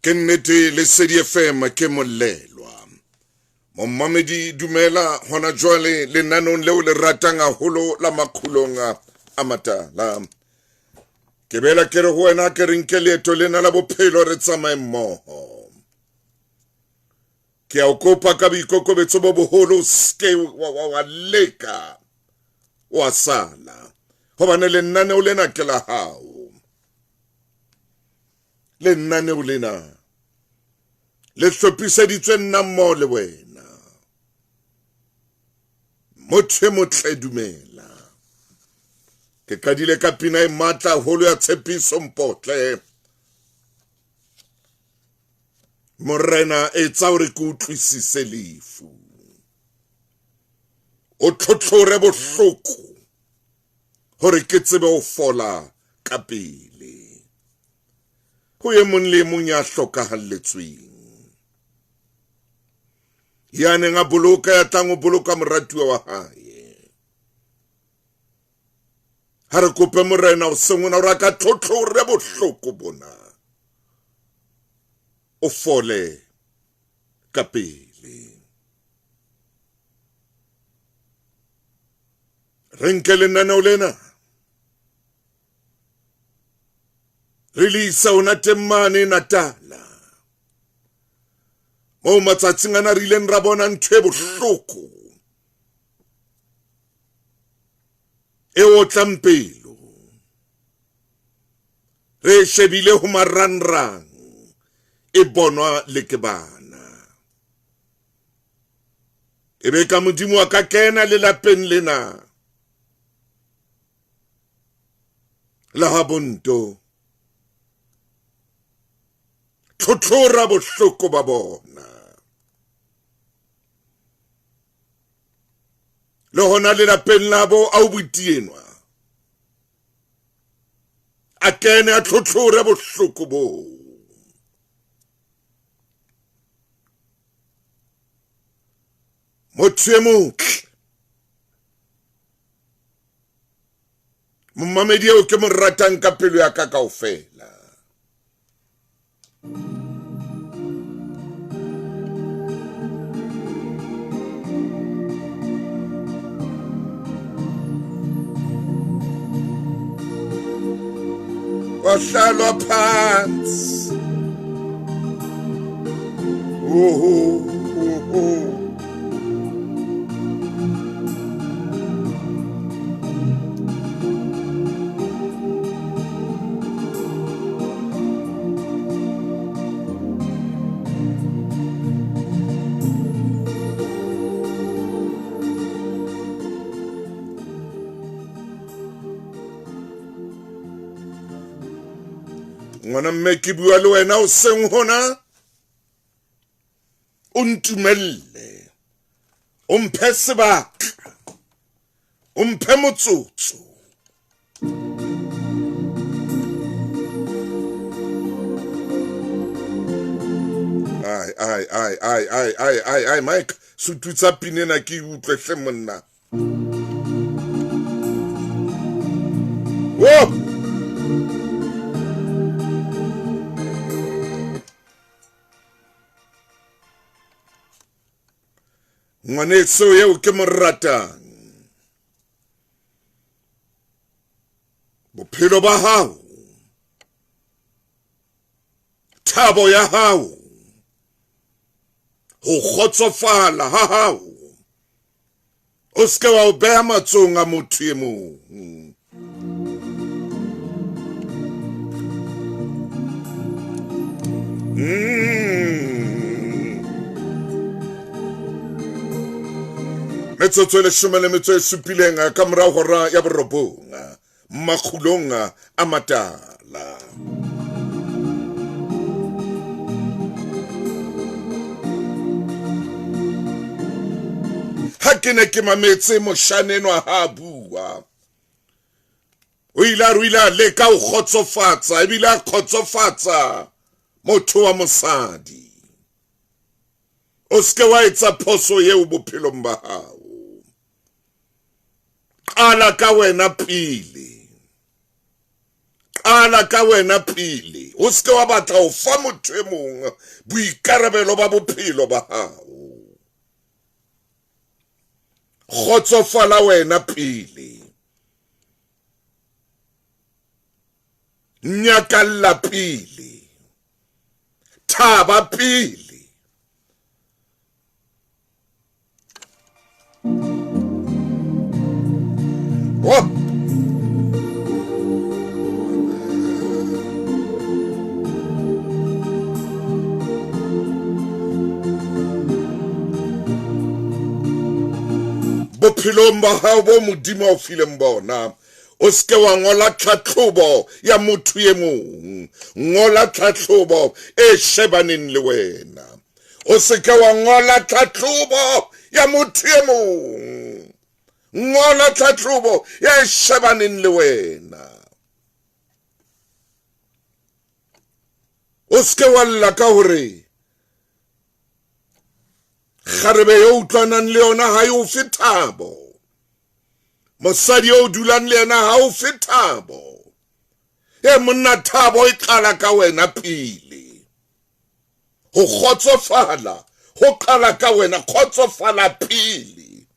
Ke nnete Lesedi FM ke molelwa. Momamedi dumela hona jwale lenanong leo le ratang haholo la Makgulong a Matala. Ke bela ke re ho wena ke re nke leeto lena la bophelo re tsamaye mmoho. Ke a o kopa ka boikokobetso bo boholo o seke wa leka wa sala hobane lenaneo lena ke la hao. Lenaneo lena le hlophiseditswe nna mmoho le wena. Motho e motle dumela. Ke qadile ka pina e matla haholo ya tshepiso mpotle. Morena etsa hore ke utlwisise lefu. O tlhotlhore bohloko hore ke tsebe ho fola ka pele. Ho e mong le e mong ya hlokahalletsweng. Ya neng a boloka ya tlang ho boloka moratuwa wa hae. Ha re kope morena o seng ona hore a ka tlhotlhore bohloko bona. O fole ka pele. Re nke lenaneo lena re le isa ona teng mane Natala moo matsatsing ana re ileng ra bona ntho e bohloko e otlang pelo re e shebile ho marangrang e bonwa le ke bana e be ka modimo a ka kena lelapeng lena la ha bonto tlhotlhora bohloko ba bona le hona lelapeng labo a o botienwa a kene a tlhotlhore bohloko boo motho e motle momamedi eo ke mo ratang ka pelo ya ka kaofela wahlalwa phansi oho oho ngwana mme ke bua le wena o seng hona o ntumelle o mphe sebaka o mphe motsotso ai ai ai ai ai ai ai ai mike sututsa pinena ke utlwe hle monna Whoa! Ngwaneso eo ke mo ratang bophelo ba hao thabo ya hao ho kgotsofala ha hao o se ke wa o beha matsong a motho e mong. Metsotso e leshome le metso e supileng ka morao hora ya borobong makgulong a matala. Ha ke ne ke mametse moshane enwa ha a bua, o ile a re o ile a leka ho kgotsofatsa ebile a kgotsofatsa motho wa mosadi. O seke wa etsa phoso eo bophelong ba hao. Qala ka wena pele. Qala ka wena pele. O se ke wa batla ho fa motho e mong boikarabelo ba bophelo ba hao. Kgotsofala wena pele. Nyakalla pele. Thaba pele. Oh. Bophelong ba hao bo Modimo a o fileng bona, o se ke wa ngola tlhatlhobo ya motho e mong. Ngola tlhatlhobo e shebaneng le wena. O se ke wa ngola tlhatlhobo ya motho e mong. Ngola tlhatlhobo ya e shebaneng le wena. O se ke wa lla ka hore kgarebe yo utlwanang le yona ha e o fe thabo. Mosadi yo o dulang le yena ha o fe thabo. E monna, thabo e qala ka wena pele. Ho kgotsofala ho qala ka wena. Kgotsofala pele.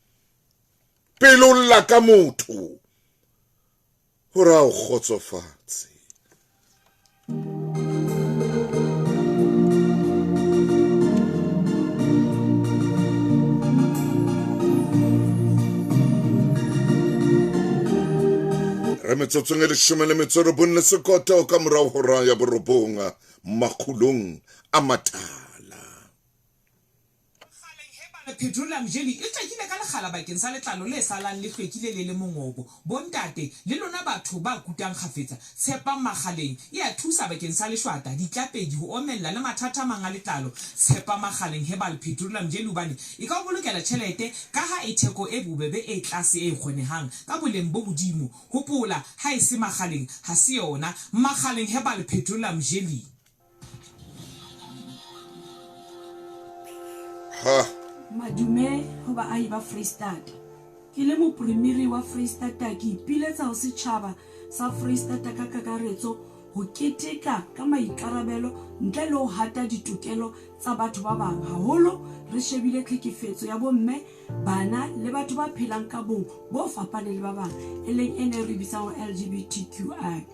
Pele o lla ka motho hore a o kgotsofatse. Re metsotsong e leshome le metso e robong le sekoto ka morao hora ya borobong makgulong a matala. Petroleum jelly e tlakile ka lekgala bakeng sa letlalo le salang le hlwekile le le mongobo. Bontate, le lona batho ba kutang kgafetsa, tshepang Makgaleng. E a thusa bakeng sa lešwata, ditlapedi, ho omella le mathata a mang a letlalo. Tshepa Makgaleng Herbal Petroleum Jelly hobane e ka o bolokela tjhelete kaha e theko e bobebe e tlase e kgonehang ka boleng bo hodimo. Hopola, ha e se Makgaleng, ha se yona. Makgaleng Herbal Petroleum Jelly. Ha. Madume ho baahi ba Freistata. Ke le Moprimiri wa Freistata ke ipiletsa ho setjhaba sa Freistata ka kakaretso ho keteka ka maikarabelo ntle le ho hata ditokelo tsa batho ba bang haholo re shebile tlhekefetso ya bomme, bana le batho ba phelang ka bong bo fapaneng le ba bang e leng ena e re bitsang hore LGBTQI.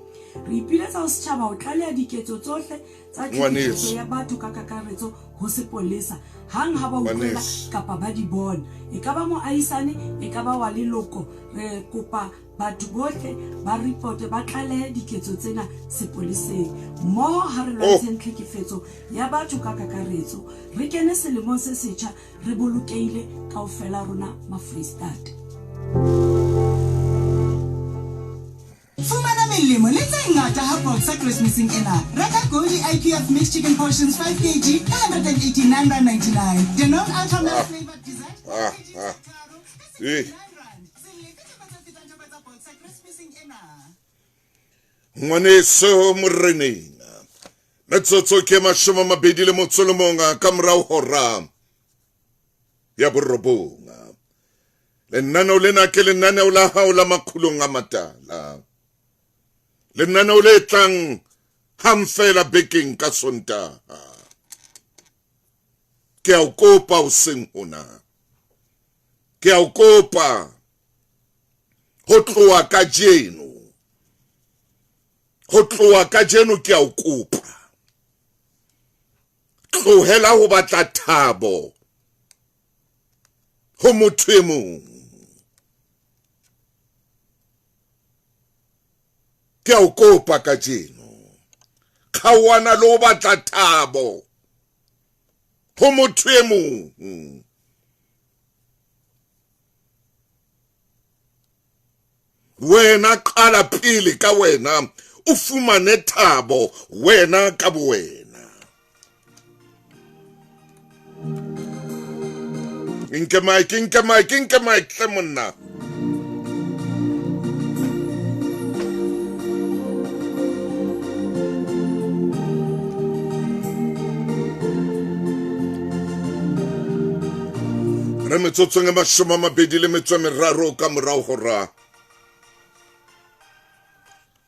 Re ipiletsa ho setjhaba ho tlaleha diketso tsohle tsa tlhekefetso ya batho ka kakaretso ho sepolesa hang ha ba utlwela kapa ba di bona. E ka ba moahisane, e ka ba wa leloko, re kopa batho bohle ba ripote, ba tlalehe diketso tsena sepoleseng. Mmoho ha re lwantsheng tlhekefetso ya batho ka kakaretso. Re kene selemong se setjha re bolokehile kaofela rona Mafreistata. Fumana melemo le tse ngata ha Boxer Keresemeseng ena. Reka Goldi IQF Mixed Chicken Portions 5 kg ka R189.99. Danone Ultra Melt Flavored Dessert 1 kg tse tharo ka R69. Se lefe theko tse fetang theko tsa Boxer Keresemeseng ena. Ngwaneso moreneng, metsotso ke mashome a mabedi le motso le mong ka morao hora ya borobong. Lenaneo lena ke lenaneo la hao la makgulong a matala, lenaneo le tlang hang fela bekeng ka Sontaha. Ke a o kopa hoseng hona, ke a o kopa ho tloha kajeno, ho tloha kajeno ke a o kopa, tlohela ho batla thabo ho motho e mong. Ke a o kopa kajeno, kgaoana le ho batla thabo ho motho e mong. Wena qala pele ka wena, o fumane thabo wena ka bowena. Nke mike, nke mike, nke mike hle monna. Re metsotsong e mashome a mabedi le metso e meraro ka morao hora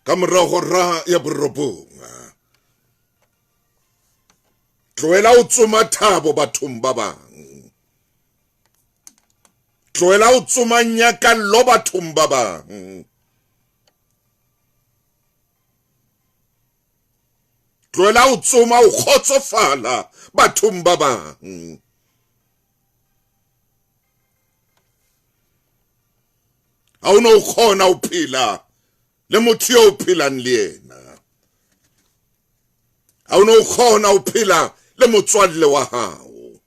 Ka mora hora ya borobong. Tlohela ho tsoma thabo bathong ba bang. Tlohela ho tsoma nyakallo bathong ba bang. Tlohela ho tsoma ho kgotsofala bathong ba bang. Ha o no kgona ho phela le motho eo o phelang le yena. Ha o no kgona ho phela le motswalle wa hao.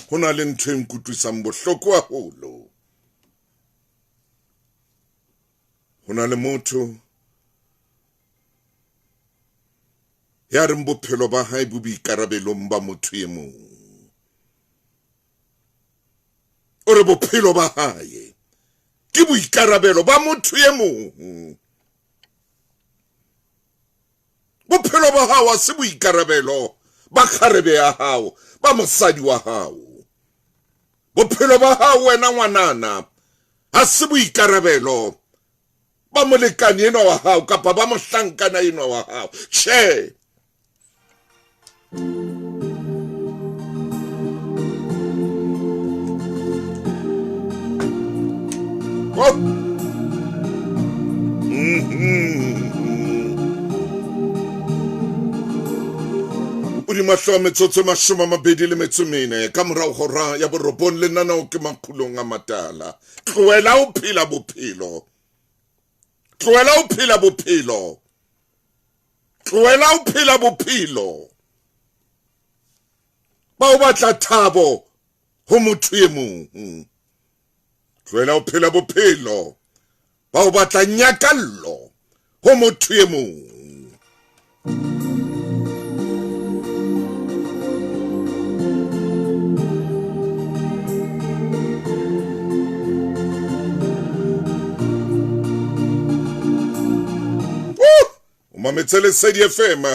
Ho na le ntho e nkutlwisang bohloko haholo. Ho na le motho ya reng bophelo ba hae bo boikarabelong ba motho e mong. O re bophelo ba hae ke boikarabelo ba motho e mong. Bophelo ba hao ha se boikarabelo ba kgarebe ya hao, ba mosadi wa hao. Bophelo ba hao wena ngwanana ha se boikarabelo ba molekane enwa wa hao kapa ba mohlankana enwa wa hao. Tjhe. Oh. Hodima hlooho metsotso e 24 ka morao hora ya borobong lenaneo ke Makgulong a Matala. Tlohela ho phela bophelo. Tlohela ho phela bophelo. Tlohela ho phela bophelo. Ba o batla thabo ho motho e mong. Tlohela ho phela bophelo. Ba o batla nyakallo ho motho e mong. O mametse Lesedi FM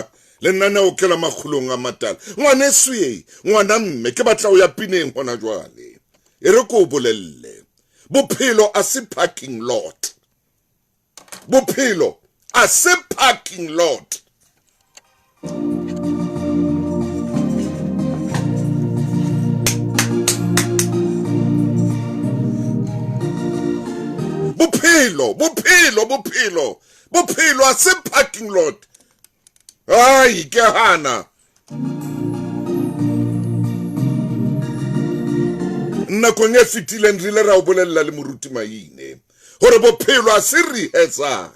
lenaneo ke la Makgulong a Matala. Ngwaneso ye, ngwana mme, ke batla ho ya pineng hona jwale. E re ko o bolelle. Bophelo a se parking lot. Bophelo a se parking lot. Bophelo, bophelo, bophelo. Bophelo a se parking lot. Ai, ke hana. Nakong e fetileng re ile ra o bolella le moruti Maine hore bophelo a se rehearsal.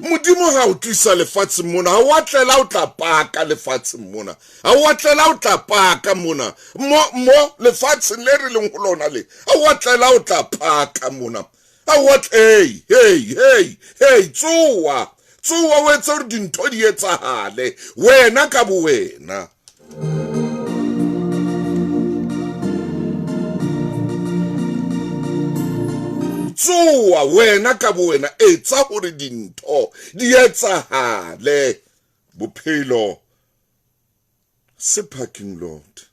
Modimo ha o tlisa lefatsheng mona, ha o a tlela o tla paka lefatsheng mona. Ha o a tlela o tla paka mona. Mo, mo, lefatsheng le re leng ho lona le. Ha o a tlela o tla paka mona. Ha o a hey, hey, hey, hey, tsoha. Tsoha o etse hore dintho di etsahale. Wena ka bowena. Tsoha wena ka bowena, etsa hore dintho di etsahale. Bophelo se parking lot.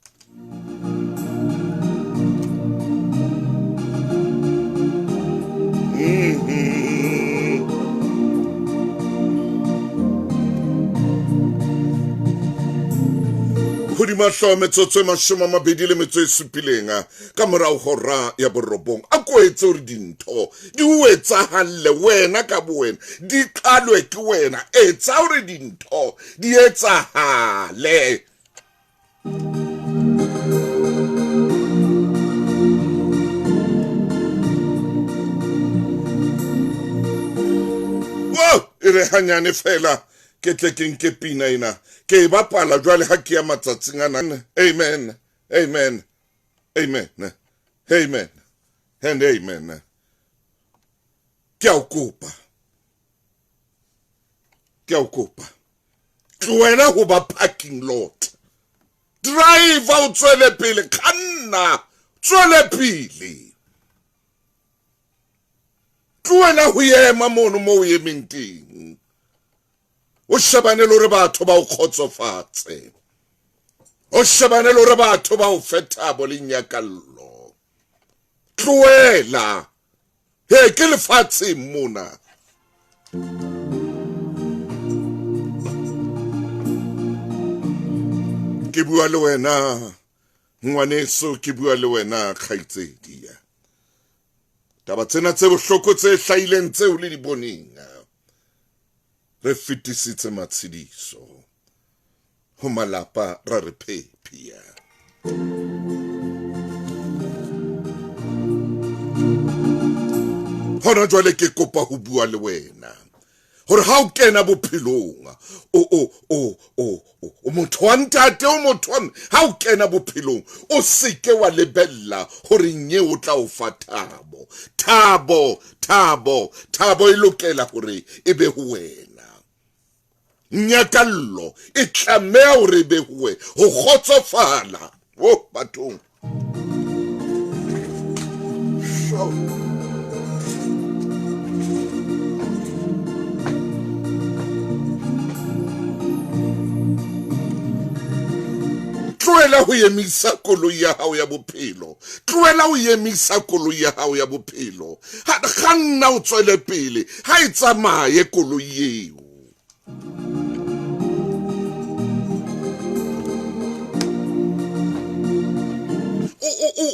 Hodima hlooho metsotso e 27 ka morao hora ya borobong. A ko etse hore dintho di o etsahalle wena ka bowena, di qalwe ke wena. Etsa hore dintho di etsahale. Wow, e re hanyane fela ke tle ke nke pina ena ke e bapala jwale ha ke ya matsatsing ana. Amen, amen, amen, amen and amen. Ke a o kopa, ke a o kopa, tlohela ho ba parking lot. Driver o tswele pele, kganna tswele pele. Tlohela ho ema mono mo o emeng teng. O shebane le hore batho ba o kgotsofatse. O shebane le hore batho ba o fe thabo le nyakallo. Tlohela. He, ke lefatsheng mona. Ke bua le wena ngwaneso, ke bua le wena kgaitsedi. Taba tsena tse bohloko tse hlahileng tseo le di boneng, re fetisitse matshediso ho malapa ra re phephi. Hona jwale ke kopa ho bua le wena hore ha o kena bophelong o o o o o motho wa ntate o motho wa mme, ha o kena bophelong o seke wa lebella hore nye o tla o fa thabo. Thabo, thabo, thabo e lokela hore e be ho wena. Nyakallo e tlameha hore e be ho wena. Ho kgotsofala o bathong. Tlohela ho emisa koloi ya hao ya bophelo. Tlohela ho emisa koloi ya hao ya bophelo. Ha kganna o tswele pele, ha e tsamaye koloi eo.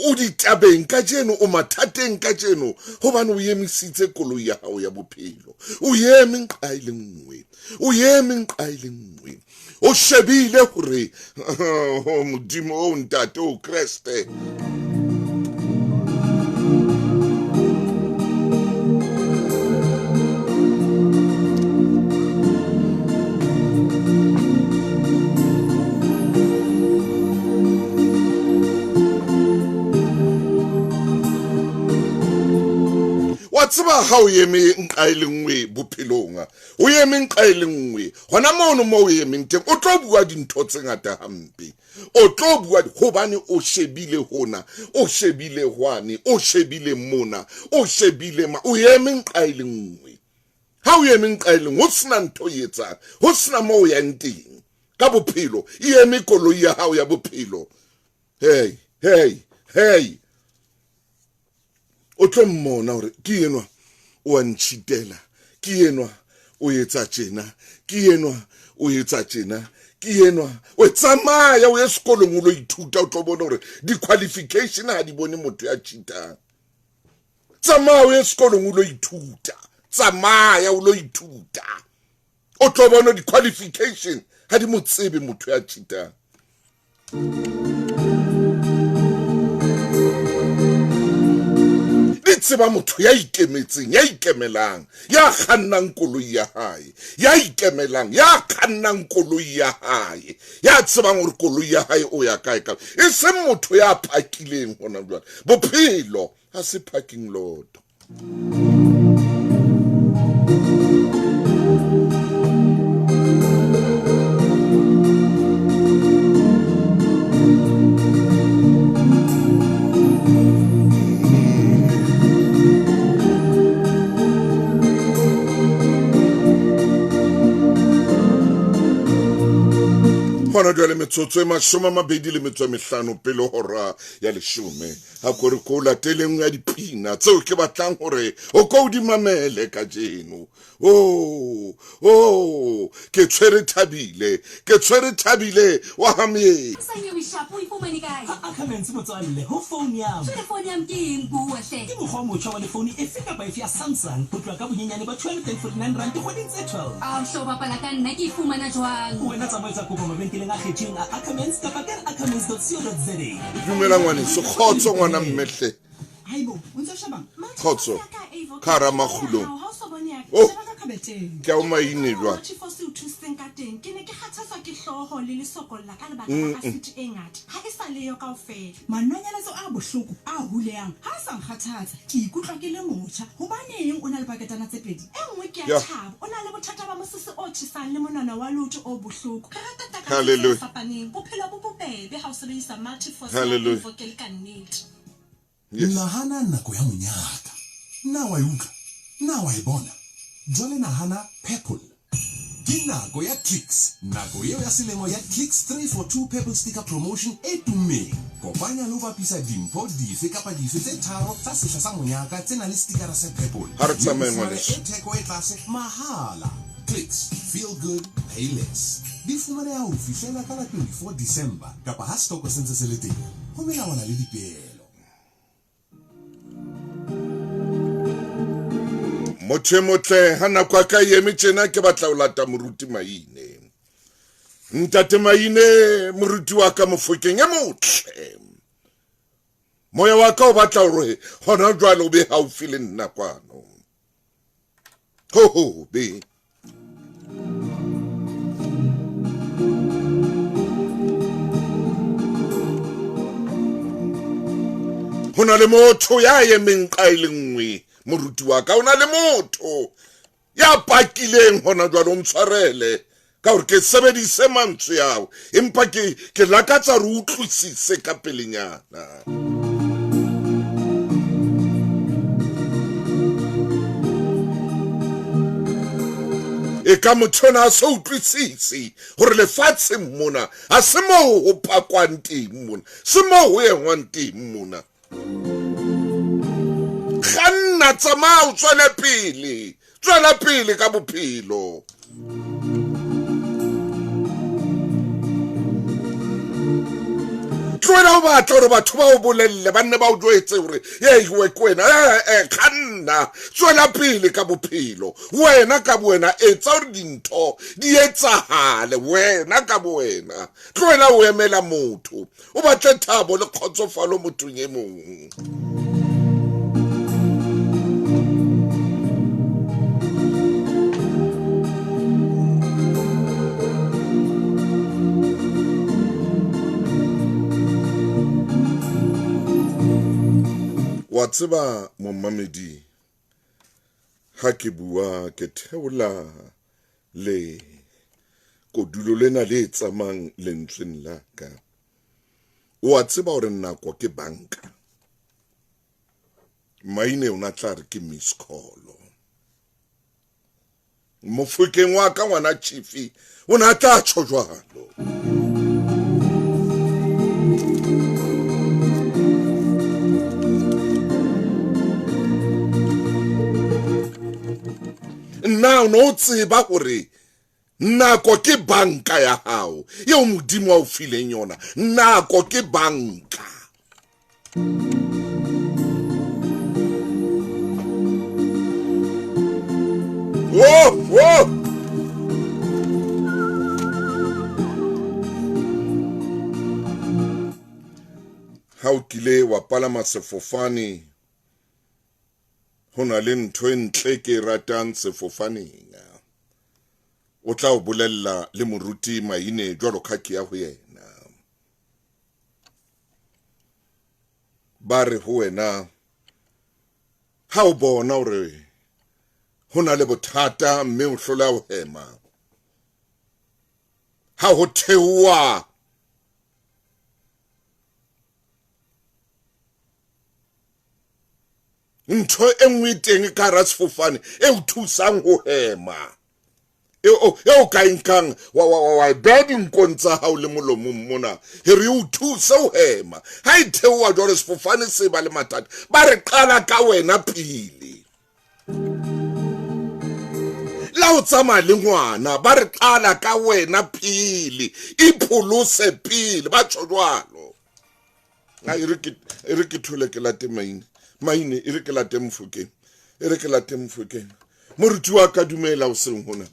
O ditabeng kajeno, o mathateng kajeno, hobane o emisitse koloi ya hao ya bophelo. O eme nqa e le nngwe, o eme nqa e le nngwe, o shebile hore oh, Modimo o ntate o Kreste. Wa tseba ha o eme nqa e le nngwe bophelong, o eme nqa e le nngwe hona mono mo o emeng teng, o tlo bua dintho tse ngata hampe. O tlo bua hobane o shebile hona, o shebile hwane, o shebile mona, o shebile ma, o eme nqa e le nngwe. Ha o eme nqa e le nngwe, ho sena ntho e etsang, ho sena mo o yang teng ka bophelo, e eme koloi ya hao ya bophelo. Hey, hey, hey. O tlo mmona hore ke enwa o a ntšhitela, ke enwa o etsa tjena, ke enwa o etsa tjena, ke enwa o tsamaya o ye sekolong o lo ithuta, o tlo bona hore di-qualification ha di bone motho ya cheatang. Tsamaya o ye sekolong o lo ithuta, tsamaya o lo ithuta, o tlo bona di-qualification ha di mo tsebe motho ya cheatang. Di tseba motho ya ikemetseng, ya ikemelang, ya kgannang koloi ya hae, ya ikemelang, ya kgannang koloi ya hae, ya tsebang hore koloi ya hae o ya kae kae, e seng motho ya phakileng hona jwale. Bophelo ha se parking lot. Hona jwale metsotso e 25 pele hora ya 10. Ha ko re ko latele nngwe ya dipina tseo ke batlang hore o ko o di mamele kajeno. Oh, oh, ke tshwere thabile, ke tshwere thabile wa ha Moeti. Samsung e shapo o e fumane kae? Ha Ackermans motswalle, ho phone ya m. Jwale phone ya m ke eng bua hle? Ke mokgwa o motjha wa le phone efe kapa efe ya Samsung ho tloha ka bonyenyane ba R249 dikgweding tse 12. Ao hle o bapala ka nna, ke e fumana jwang? Wena tsamaya etsa kopo mabenkeleng a kgethilweng a Ackermans kapa kena ackermans.co.za. Dumela ngwaneso, kgotso ngwana mme hle. Haibo, o ntse o shebang? Kgotso, ka hara makgulong. Oh, ke a o maine jwang. Multiforce o thusitseng ka teng. Ke ne ke kgathatswa ke hlooho le lesokolla ka lebaka la asiti e ngata. Ha e sa leyo kaofela. Manonyeletso a bohloko a hulehang ha a sa nkgathatsa. Ke ikutlwa ke le motjha. Hobaneng o na le paketana tse pedi? E nngwe ke ya Thabo. O na le bothata ba mosese o tjhesang le monwana wa leoto o bohloko. Re rata takatso tse fapaneng. Bophelo bo bobebe ha o sebedisa Multiforce ya Evokel ka nnete. Yes. Nahana nako ya monyaka. Na wa e utlwa? Na wa e bona? Jwale nahana purple. Ke nako ya Clicks, nako eo ya selemo ya Clicks 3 for 2 Purple Sticker Promotion e tummeng. Kopanya le ho bapisa dimpho dife kapa dife tse tharo tsa sehla sa monyaka tse nang le stikara se purple Ha re mme o tsamaye fumane ngwaneso. e theko e tlase mahala. Clicks, feel good, pay less. Di fumaneha ho fihlela ka la 24 December kapa ha setoko se ntse se le teng, ho melawana le dipeelo. Motho e motle ha nako ya ka e eme tjena ke batla ho lata moruti Maine. Ntate Maine moruti wa ka Mofokeng e motle. Moya wa ka o batla hore hona jwale o be haufi le nna kwano. Ho hobe. Ho na le motho ya emeng qa e le nngwe moruti wa ka. O na le motho ya pakileng hona jwale, o ntshwarele ka hore ke sebedise mantswe ao, empa ke ke lakatsa re utlwisise ka pelenyana. E ka motho ona a sa utlwisise hore lefatsheng mona ha se moo ho pakwang teng mona, se moo ho engwang teng mona. Kganna, tsamaya, o tswele pele, tswela pele ka bophelo. Tlohela ho batla hore batho ba o bolelle, ba nne ba o jwetse hore ee we ke wena. Ee, kganna, tswela pele ka bophelo. Wena ka bowena etsa hore dintho di etsahale, wena ka bowena. Tlohela ho emela motho. O batle thabo le kgotsofalo mothong e mong. Wa tseba momamedi, ha ke bua ke theola le kodulo lena le tsamang lentsweng la ka. O a tseba hore nako ke banka. Maine o na tla re ke miss call. Mofokeng wa ka ngwana Chifi o na tla tjho jwalo. Nna o no tseba hore nako ke banka ya hao eo Modimo a o fileng yona. Nako ke banka. Oh, oh. Ha o kile wa palama sefofane, ho na le ntho e ntle ke e ratang sefofaneng. O tla o bolella le moruti Maine jwalo ka ke ya ho yena. Ba re ho wena, ha o bona hore ho na le bothata mme o hlola ho hema, ha ho theoha ntho e nngwe teng ka hara sefofane e o thusang ho hema, e o ka e nkang wa e beha dinkong tsa hao le molomong mona, hore e o thuse ho hema. Ha e theoha jwalo sefofane se ba le mathata, ba re qala ka wena pele. La o tsamaya le ngwana, ba re qala ka wena pele, ipholose pele, ba tjho jwalo. A e re ke thole ke late Maine, Maine e re ke late Mofokeng, e re ke late Mofokeng. Moruti wa ka dumela hoseng hona.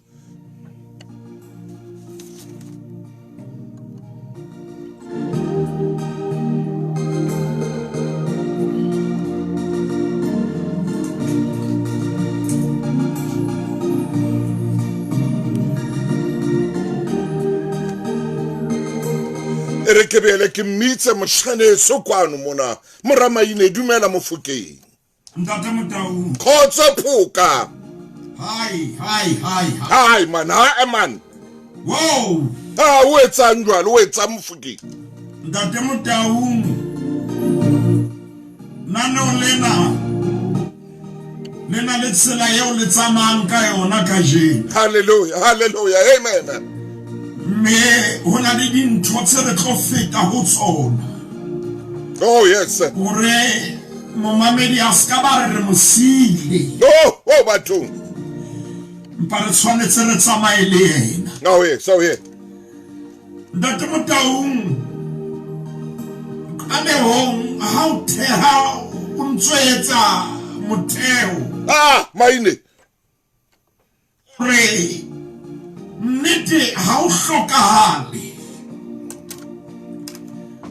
E re ke bele ke mmitse moshaneso kwano mona, mora Maine, dumela Mofokeng. Ntate Motau. Khotso phoka. Hi, hi, hi. Hi man, hi man. Wow. Ha o etsang jwalo, o etsang Mofokeng? Ntate Motau. Nano lena. Le na le tsela eo le tsamayang ka yona kajeno. Hallelujah, hallelujah, amen. Mme ho na le dintho tse re tlo feta ho tsona. Oh yes. Hore momamedi a se ka ba re re mo siile. Oh, oh bathong. Empa re tshwanetse re tsamaye le yena. Oh yes, oh yes. Ntate Motaung, qalehong ha o theha o ntso etsa motheo. Ah, maine. Re nnete ha o hlokahale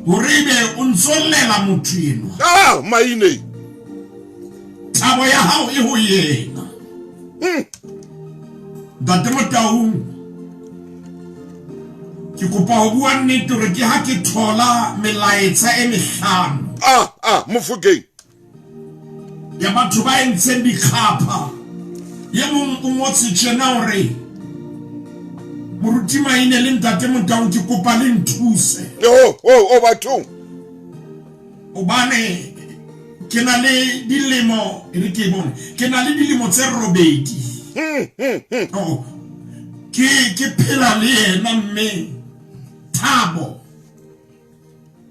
hore ebe o ntso llela motho enwa. Ah, maine. Thabo ya hao e ho yena. Ntate Motaung, ke kopa ho bua nnete hore ke ha ke thola melaetsa e mehlano. Ah, ah, Mofokeng. Ya batho ba entseng dikgapha. Ye mong o ngotse tjena hore Moruti Maine le Ntate Motaung ke kopa le nthuse. Oh, oh, oh, bathong. Hobane ke na le dilemo, e re ke e bone, ke na le dilemo tse robedi. Oh, ke ke phela le yena mme thabo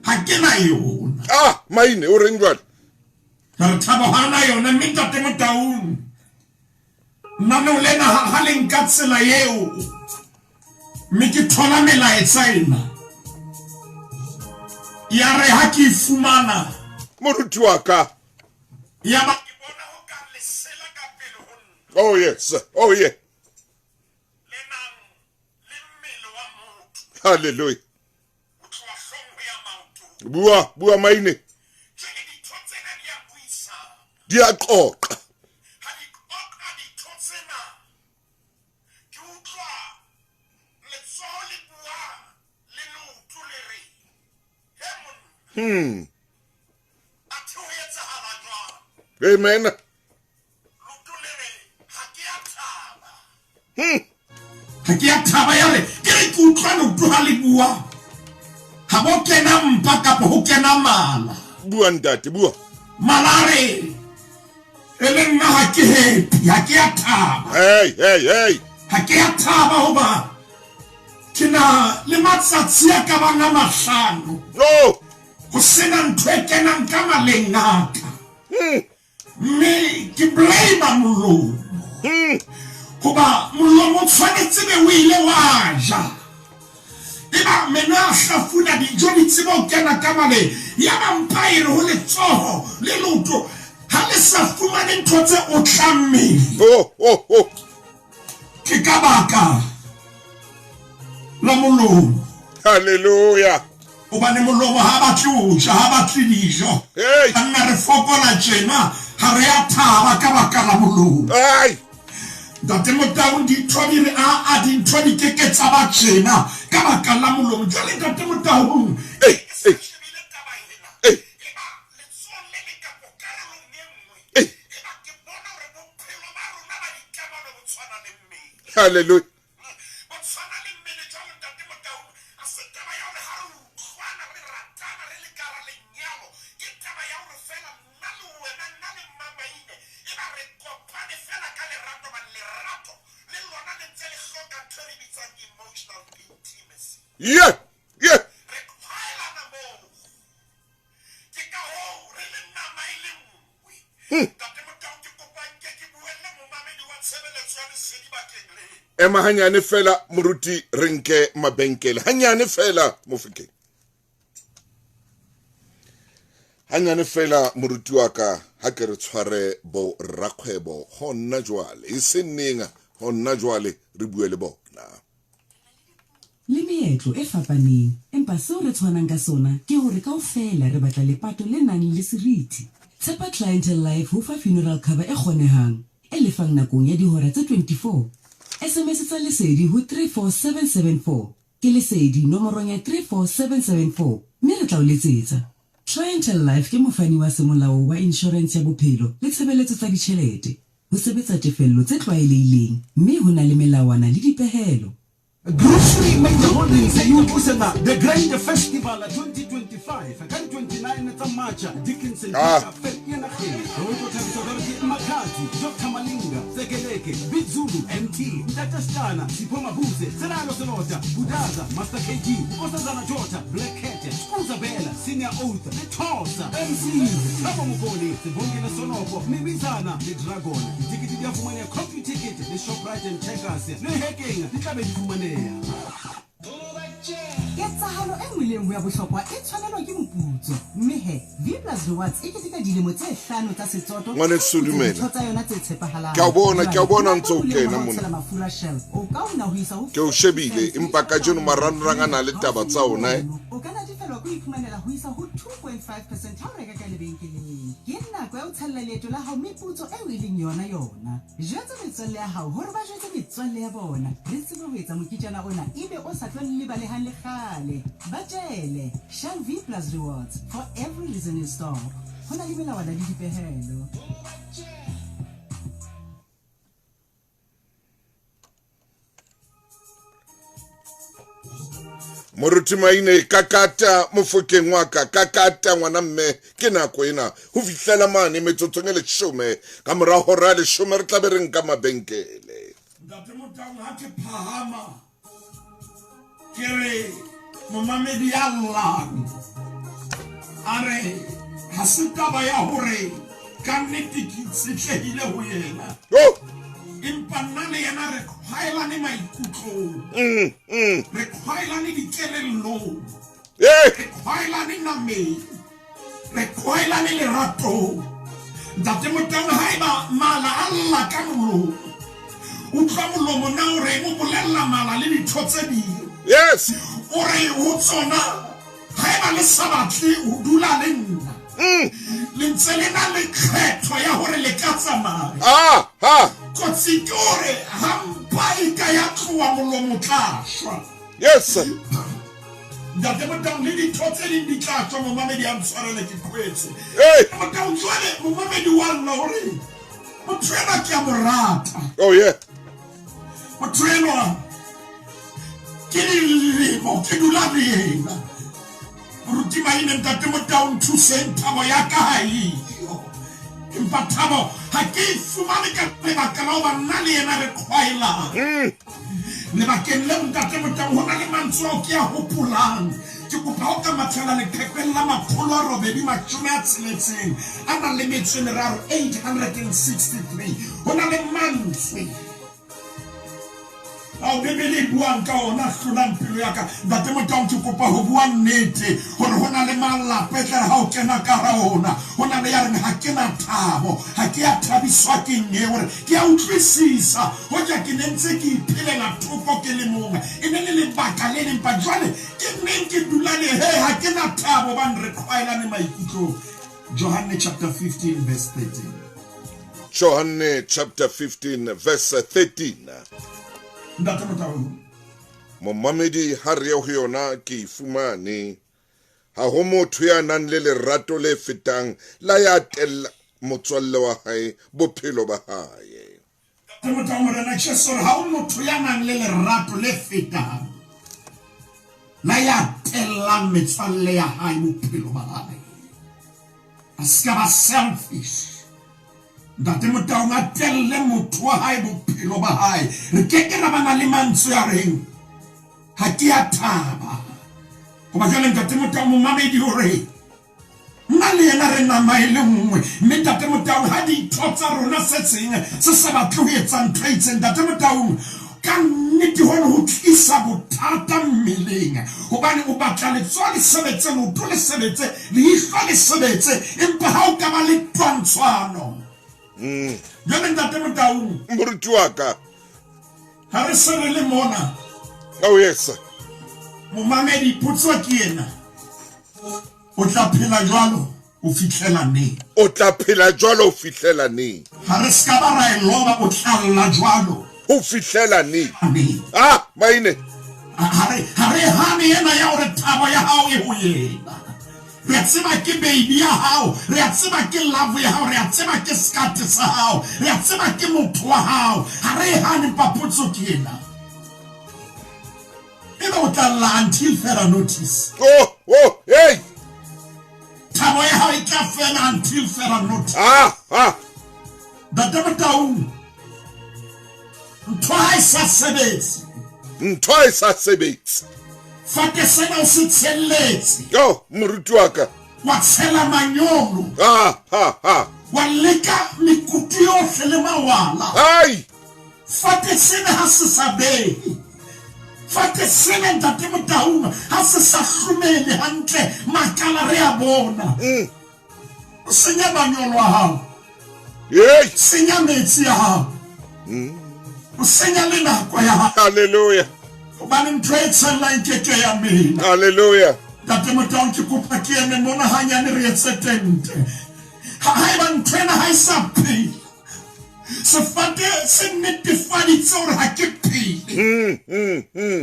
ha ke na yona. Ah, Maine, o reng jwale? Ka re thabo ha na yona mme Ntate Motaung. Lenaneo lena ha le nka tsela eo mme ke thola melaetsa ena ya re ha ke e fumana moruti wa ka ya ba ke bona ho ka lesela ka pele ho nna. Oh yes, oh yeah. Le nang le mmele wa motho. Hallelujah. Ho tloha hlong ho ya maotong. Bua, bua Maine. Jwale ditho tsena di a buisana. Di a qoqa. Ha di qoqa ditho tsena, ke utlwa letsoho le bua le leoto le re, He monna. Athe ho etsahala jwang? Amen. Leoto le re, Ha ke a thaba. Ha ke a thaba ya re ke re ke utlwa leoto ha le bua. Ha bo kena mpa kapa ho kena mala. Bua ntate, bua. Mala a re e le nna ha ke happy, ha ke a thaba. Hey, hey, hey. Ha ke a thaba hoba ke na le matsatsi a ka bang a mahlano. No. Ho sena ntho e kenang ka maleng a ka. Mme ke blame molomo. Hoba molomo o tshwanetse be o ile wa ja. Eba meno a hlafuna dijo di tsebe ho kena ka maleng. Yaba mpa e re ho letsoho le leoto ha le sa fumane ntho tse otlang mmele. Oh, oh, oh. Ke ka baka la molomo. Hallelujah. Hobane molomo ha batle ho ja, ha batle dijo. Hey. Banna re fokola tjena, ha re a thaba ka baka la molomo. Hey. Ntate Motaung dintho di re a a dintho di ke ke tsa ba tjena ka baka la molomo. Jwale Ntate Motaung, Hey, hey. Hey. Hey. Hallelujah. Yeah, yeah. Ema hanyane fela moruti re nke mabenkele hanyane fela Mofokeng, hanyane fela moruti wa ka, ha ke re tshware bo rakgwebo hona jwale, e seng neng, hona jwale re bue le bona. Le meetlo e fapaneng, empa seo re tshwanang ka sona ke hore kaofela re batla lepato le nang le seriti. Tshepa Clientele Life ho fa funeral cover e kgonehang, e lefang nakong ya dihora tse 24. SMS tsa Lesedi ho 34774. Ke Lesedi nomorong ya 34774 mme re tla o letsetsa. Clientele Life ke mofani wa semolao wa inshorense ya bophelo le tshebeletso tsa ditjhelete. Ho sebetsa tefello tse tlwaelehileng mme ho na le melawana le dipehelo. Grocery Major Holdings e o tlisetsa The Grand Festival 2025 ka di 29 tsa March, Dickinson Vereeniging. Nageng. Re tlo thabiswa jwalo ke Makhadzi, Doctor Malinga, Tsekeleke, Big Zulu, Emtee, Ntate Stunna, Sipho Mabuse, Tsenalo Selota, Bhudaza, Master KG, Nkosazana Daughter, Black Cat, Skuza Bela, Senior Oath le Thosa. MCs, Thabo Mokone, Sibongile Sonoko, Mibizana le Dragon. Ditekete di a fumaneha Computicket le Shoprite and Checkers le Hekeng di tla be di fumaneha. Ketsahalo e nngwe le e nngwe ya bohlokwa e tshwanelwa ke moputso. Mme he, V-Plus Rewards e keteka dilemo tse hlano tsa setsoto ka Ngwaneso ho putsa dumela. ditho tsa yona tse tshepahalang. Ke a o bona, ke a o Jwale, bona o nako ntse e o nngwe le e nngwe kena ha o mona. tshela mafura Shell, o ka una ho isa ho Ke o 50 shebile, cents empa litara ka kajeno nngwe. marangrang a Mme na le ha o taba se tsa ona eh. mono, o ka natefelwa ke ho iphumanela ho isa ho 2.5 percent ha o reka ka lebenkeleng. Ke nako ya ho tshella leeto la hao meputso eo e leng yona yona. Jwetsa metswalle ya hao hore ba jwetse metswalle ya bona. Re tsebe ho etsa moketjana ona e be o sa tlo lebalehang le kgale. Ba tjele! Shell V Plus Rewards, for every reason you stop. Ho na le melawana le dipehelo. Moruti Maine kakata mofokeng wa ka kakata ngwana mme ke nako ena ho fihlela mane metsotsong e leshome ka mora hora ya leshome re tlabe re nka mabenkele. Ntate Motaung ha ke phahama ke re momamedi ya llang a re ha se taba ya hore ka nnete ke itshetlehile ho yena Oh! empa nna le yena re kgwaelane maikutlong re kgwaelane dikelellong re kgwaelane nameng re kgwaelane leratong ntate Motaung haeba mala a lla ka molomo utlwa molomo na o reng o bolella mala le ditho tse ding Yes. o re ho tsona haeba le sa batle ho dula le nna le ntse le na le kgetho ya hore le ka tsamaya Ah, ha. kotsi ke hore ha mpa e ka ya tloha molomo tla shwa Yes. Ntate Motaung le ditho tse ding di tla tswa momamedi a ntshwarele ke qwetse Hey. Motaung jwale momamedi wa lla hore motho enwa ke a mo rata Oh yeah. motho enwa ke dilemo ke dula le yena moruti Maine ntate Motaung nthuseng thabo ya ka ha eyo empa thabo ha ke e fumane ka lebaka la hoba nna le yena re kgwaelana lebakeng leo ntate Motaung ho na le mantswe ao ke a hopolang ke kopa ho ka mathela leqhepeng la 863 a nang le metso e meraro 863 ho na le mantswe ao Bibele e buang ka ona hlolang pelo ya ka ntate Motaung ke kopa ho bua nnete hore ho na le malapa e tlare ha o kena ka hara ona ho na le ya reng ha ke na thabo ha ke ya thabiswa ke eng hore ke a utlwisisa hoja ke ne ntse ke iphelela thoko ke le mong e ne le lebaka le leng pa jwale ke neng ke dula le he ha ke na thabo bane re qhwaelane maikutlong Johanne chapter 15 verse 13 Johanne chapter 15 verse 13. Ntate Motaung Momamedi ha re ye ho yona ke e fumane. Ha ho motho ya nang le lerato le fetang la ya tella motswalle wa hae bophelo ba hae. Ntate Motaung Morena Jesu re ha ho motho ya nang le lerato le fetang la ya tellang metswalle ya hae bophelo ba hae. A se ka ba selfish. Ntate Motaung a telle motho wa hae bophelo ba hae. Re ke ke ra bana le mantswe a reng ha ke a thaba. Hoba jwale ntate Motaung momamedi hore nna le yena re nama e le nngwe mme ntate Motaung ha ditho tsa rona se seng se sa batle ho etsa ntho e itseng ntate Motaung ka nnete hono ho tlisa bothata mmeleng hobane o batla letsoho le sebetse leoto le sebetse leihlo le sebetse empa ha o ka ba le twantshwano jwale ntate Motaung Moruti wa ka. ha re se re le mona Oh yes. momamedi potso ke ena o tla phela jwalo ho fihlela neng O tla phela jwalo ho fihlela neng? ha re ska ba ra e loba o tla lla jwalo Ho fihlela neng? neng Ah, Maine. ha re hane ena ya hore thabo ya hao e ho yena re a tseba ke baby ya hao re a tseba ke love ya hao re a tseba ke skate sa hao re a tseba ke motho wa hao ha re hane papotso ke ena ebe o tla lla until further notice Oh, oh, hey. Thabo ya hao e tla fela until further notice. Ah, ah. Ntate Motaung, ntho ha e sa sebetse. Ntho ha e sa sebetse. Fate sena o se tshelletse. Yo, moruti wa ka. Wa tshela manyolo. Ah, ha, ha. Wa leka mekutu yohle le mawala. Ai. Fate sena ha se sa behe. Fate sena Ntate Motaung ha se sa hlomele hantle, makala re a bona. O senya manyolo a hao. Hey. Senya metsi a hao. O senya le nako ya hao. Hallelujah. Hobane ntho e tshellang ke ke ya mela. Hallelujah. Ntate Motaung, ke kopa ke eme mona hanyane re etse tente. Ha haeba ntho ena ha e sa phela, sefate se nnetefaditse hore ha ke phele.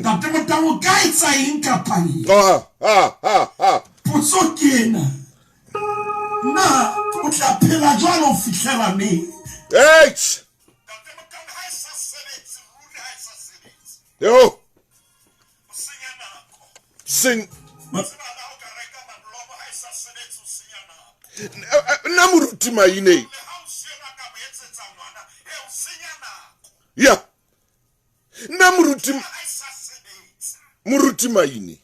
Ntate Motaung, o ka etsa eng kapa eng? Ah, ah, ah, ah. Potso ke ena. Na o tla phela jwalo ho fihlela neng? Eight. Yo. Sing. Nna moruti Maine. Ya. Nna moruti moruti Maine.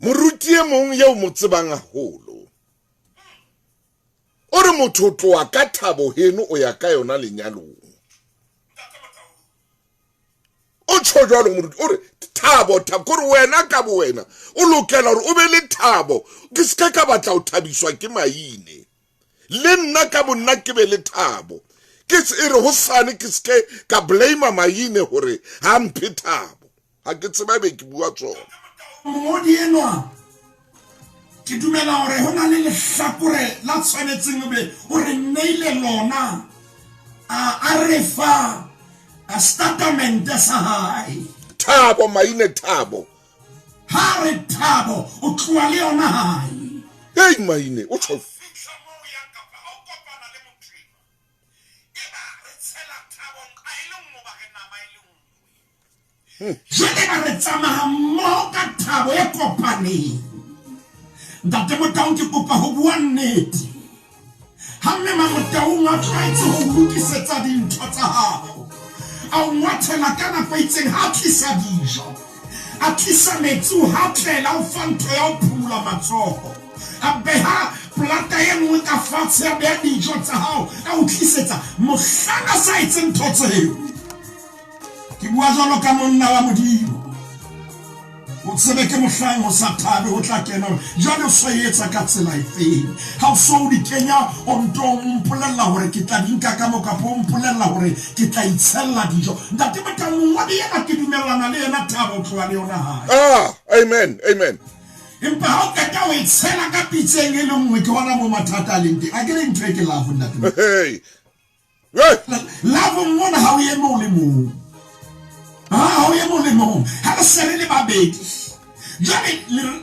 Moruti e mong eo mo tsebang haholo. O re motho o tloha ka thabo heno o ya ka yona lenyalong. O tjho jwalo moruti, o re thabo, thabo, kore wena ka bo wena o lokela hore o be le thabo. Ke se ka batla ho thabiswa ke Maine. Le nna ka bo nna ke be le thabo. Ke se e re hosane ke se ke ka blame Maine hore ha mphe thabo. Ha ke tseba ebe ke bua tsona. Mongodi enwa, ke dumela hore ho na le lehlakore la tshwanetseng be o re neile lona, a re fa statement sa hae. Thabo Maine, thabo. Ha re thabo, o tloha le yona hae. Hey Maine, o tjho. Jwale ba re tsamaya mmoho ka thabo e kopaneng. Ntate Motaung, ke kopa ho bua nnete. Ha mme Mamotaung a tlwaetse ho lokisetsa dintho tsa hao, a o ngwathela ka nako e itseng, ha a tlisa dijo, a tlisa metsi, o hatlela, o fa ntho ya ho phumula matsoho, a beha plata e nngwe ka fatshe, a beha dijo tsa hao, a o tlisetsa. Mohlang a sa etse ntho tseo, ke bua jwalo ka monna wa Modimo, o tsebe ke mohlang ho sa thabe ho tla kena hore jwale o so etsa ka tsela efeng. Ha o so o di kenya, o nto o mpolella hore ke tla di nka ka mo, kapa o mpolella hore ke tla itshella dijo. Ntate Motaung, mongwadi ena ke dumellana le yena, thabo o tloha le yona hae. Ah, amen, amen. Empa ha o qeta ho e tshela ka pitseng e le nngwe, ke hona mo mathata a leng teng. A ke re ntho e ke love, ntate. Hey. Love mona ha o eme o le mong. Ha o eme o le mong. Ha re se re le babedi. Jwale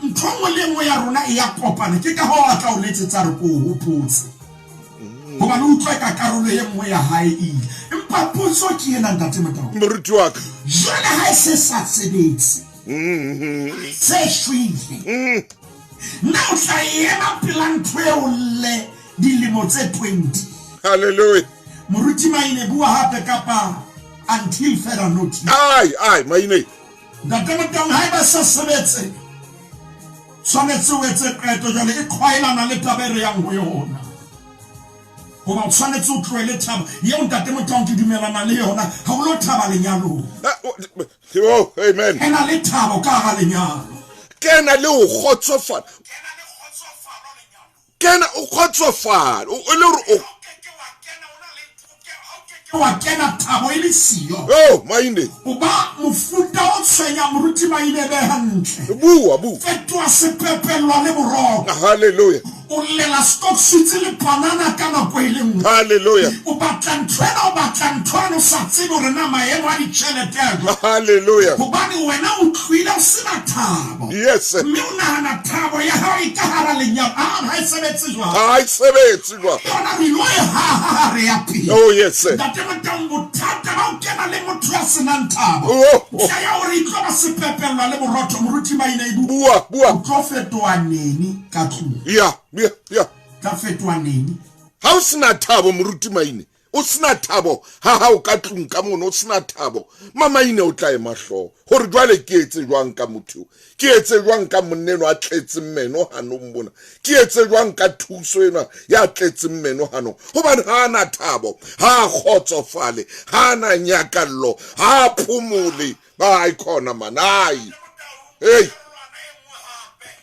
ntho nngwe le nngwe ya rona e ya kopana. Ke ka hoo a tla o letsetsa re ko o hopotse. Hobane o utlwa ka karolo e nngwe ya hae e ile. Empa potso ke ena, Ntate Motaung. Moruti wa ka. Jwale ha e se sa sebetse, se shwele, na o tla ema pela ntho eo le dilemo tse 20? Hallelujah. Moruti Maine, bua hape kapa until further notice. Ai, ai, Maine. Ntate Motaung, haeba sa sebetse, tshwanetse o etse qeto jwale e qhwaelana le taba e re yang ho yona. Hoba o tshwanetse o tlohele thabo eo, Ntate Motaung, ke dumelana le yona, ha o lo thaba lenyalong. Oh, amen. Kena le thabo ka hara lenyalo. Kena le ho kgotsofala. Kena o kgotsofala. O le hore o wa kena thabo e le siyo. Oh, Maine. O ba mofuta o tshwenya, moruti Maine, be hantle. Bua, bua. Fetoha sepepelwa le boroko. Hallelujah. O llela stock sweets le panana ka nako e le nngwe. Hallelujah. O batla ntho ena, o batla ntho ena, o sa tsebe hore na maemo a ditjhelete a jwang. Hallelujah. Hobane wena o tlohile o sena thabo. Yes. Mme o nahana thabo ya hao e ka hara lenyalo. Ah, ha ha e sebetse jwang. Ha e sebetse jwang. Yona re ilo e haha ha re ya pele. Oh yes sir. Ntate Motaung bothata ba ho kena le motho ya senang thabo. Oh, oh. Ntlha ya hore e tlo ba sepepellwa le borotho moruti Maine e bua. Bua. O tlo fetoha nene ka tlung. Ya, ya, ya. Tla fetoha nene. Ha o sena thabo moruti Maine, o sena thabo ha hao ka tlung ka mono, o sena thabo. Mamaine o tla ema hlooho hore jwale ke etse jwang ka motho, ke etse jwang ka monna enwa a tletseng meno hanong mona, ke etse jwang ka thuso enwa ya tletseng meno hanong, hobane ha a na thabo, ha a kgotsofale, ha a na nyakallo, ha a phomole. Ai khona man, ai. Hey.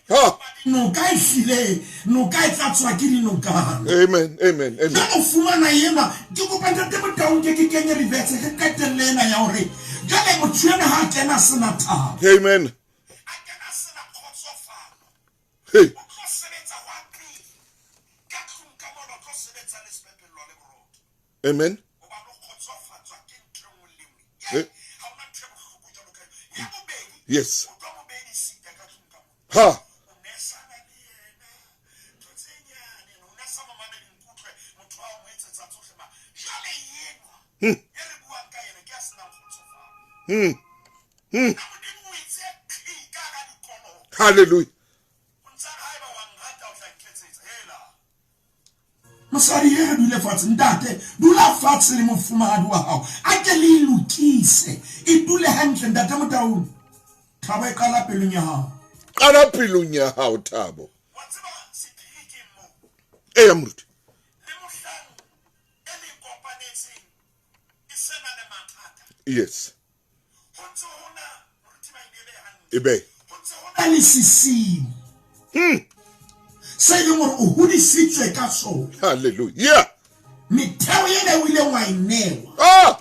Ha. Noka e hlile, noka e tlatswa ke dinokana. Amen, amen, amen. Jwale o fumana ena, ke kopa Ntate Motaung ke ke kenye reverse re qetelle ena ya hore jwale motho ena ha a kena a sena thabo. Amen. Hey. Amen. Eh? Yes. Ha. Hmm. Hmm. Hmm. Hallelujah. Mosadi e re dule fatshe, ntate, dula fatshe le mofumahadi wa hao. A ke le e lokise, e dule hantle, ntate Motaung. Thabo e qala pelong ya hao. Qala pelong ya hao, Thabo. Eya, moruti. Yes. E be. Na le sesiu. Se e leng gore o hodisitswe ka sona. Hallelujah. Metheo ena o ileng wa e newa. Ah!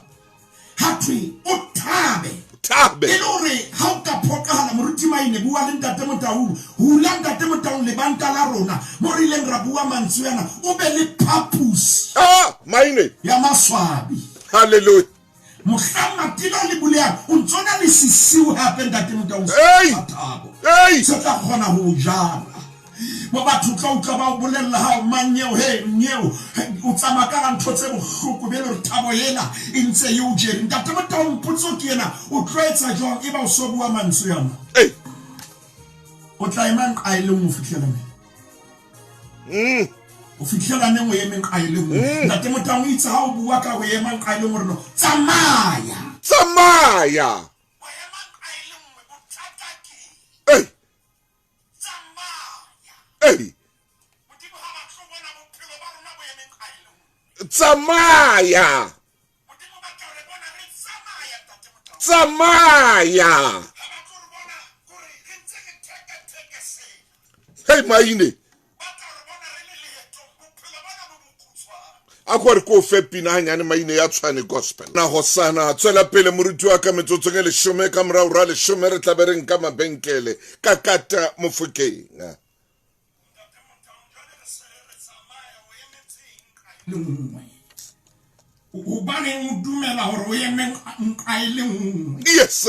Ha thwe o thabe. Thabe. E le hore ha o ka phoqahala moruti Maine, bua le Ntate Motaung, hula Ntate Motaung lebanta la rona mo re ileng ra bua mantswe ana, o be le phaposi. Ah, Maine. Ya maswabi. Hallelujah. Mohlang matilo le bulehang, o ntso na le sesiu hape Ntate Motaung Hey! sa thabo. Hey! Se tla kgona ho o jara. Mo batho o tla utlwa ba o bolella ha o mang eo, he, nyeo, o tsamaya ka ntho tse bohloko, be le hore thabo ena e ntse e o jere. Ntate Motaung, potso ke ena, o tlo etsa jwang eba o so bua mantswe ana? Hey! O tla ema nqa e le nngwe ho fihlela neng? O fihlela neng o eme nqa e le nngwe? Ntate Motaung o itse ha o bua ka ho ema nqa e le nngwe, re no tsamaya. Tsamaya. Hey. Hey. Tsamaya. Tsamaya. Hey Maine. A ko re ko fe pina hanyane Maine ya Tshwane Gospel. Na hosana tswela pele moruti wa ka metsotsong e leshome ka morao ra leshome re tla be re nka mabenkele ka kata Mofokeng. Le nngwe. Hobaneng o dumela hore o eme nqa e le nngwe? Yes.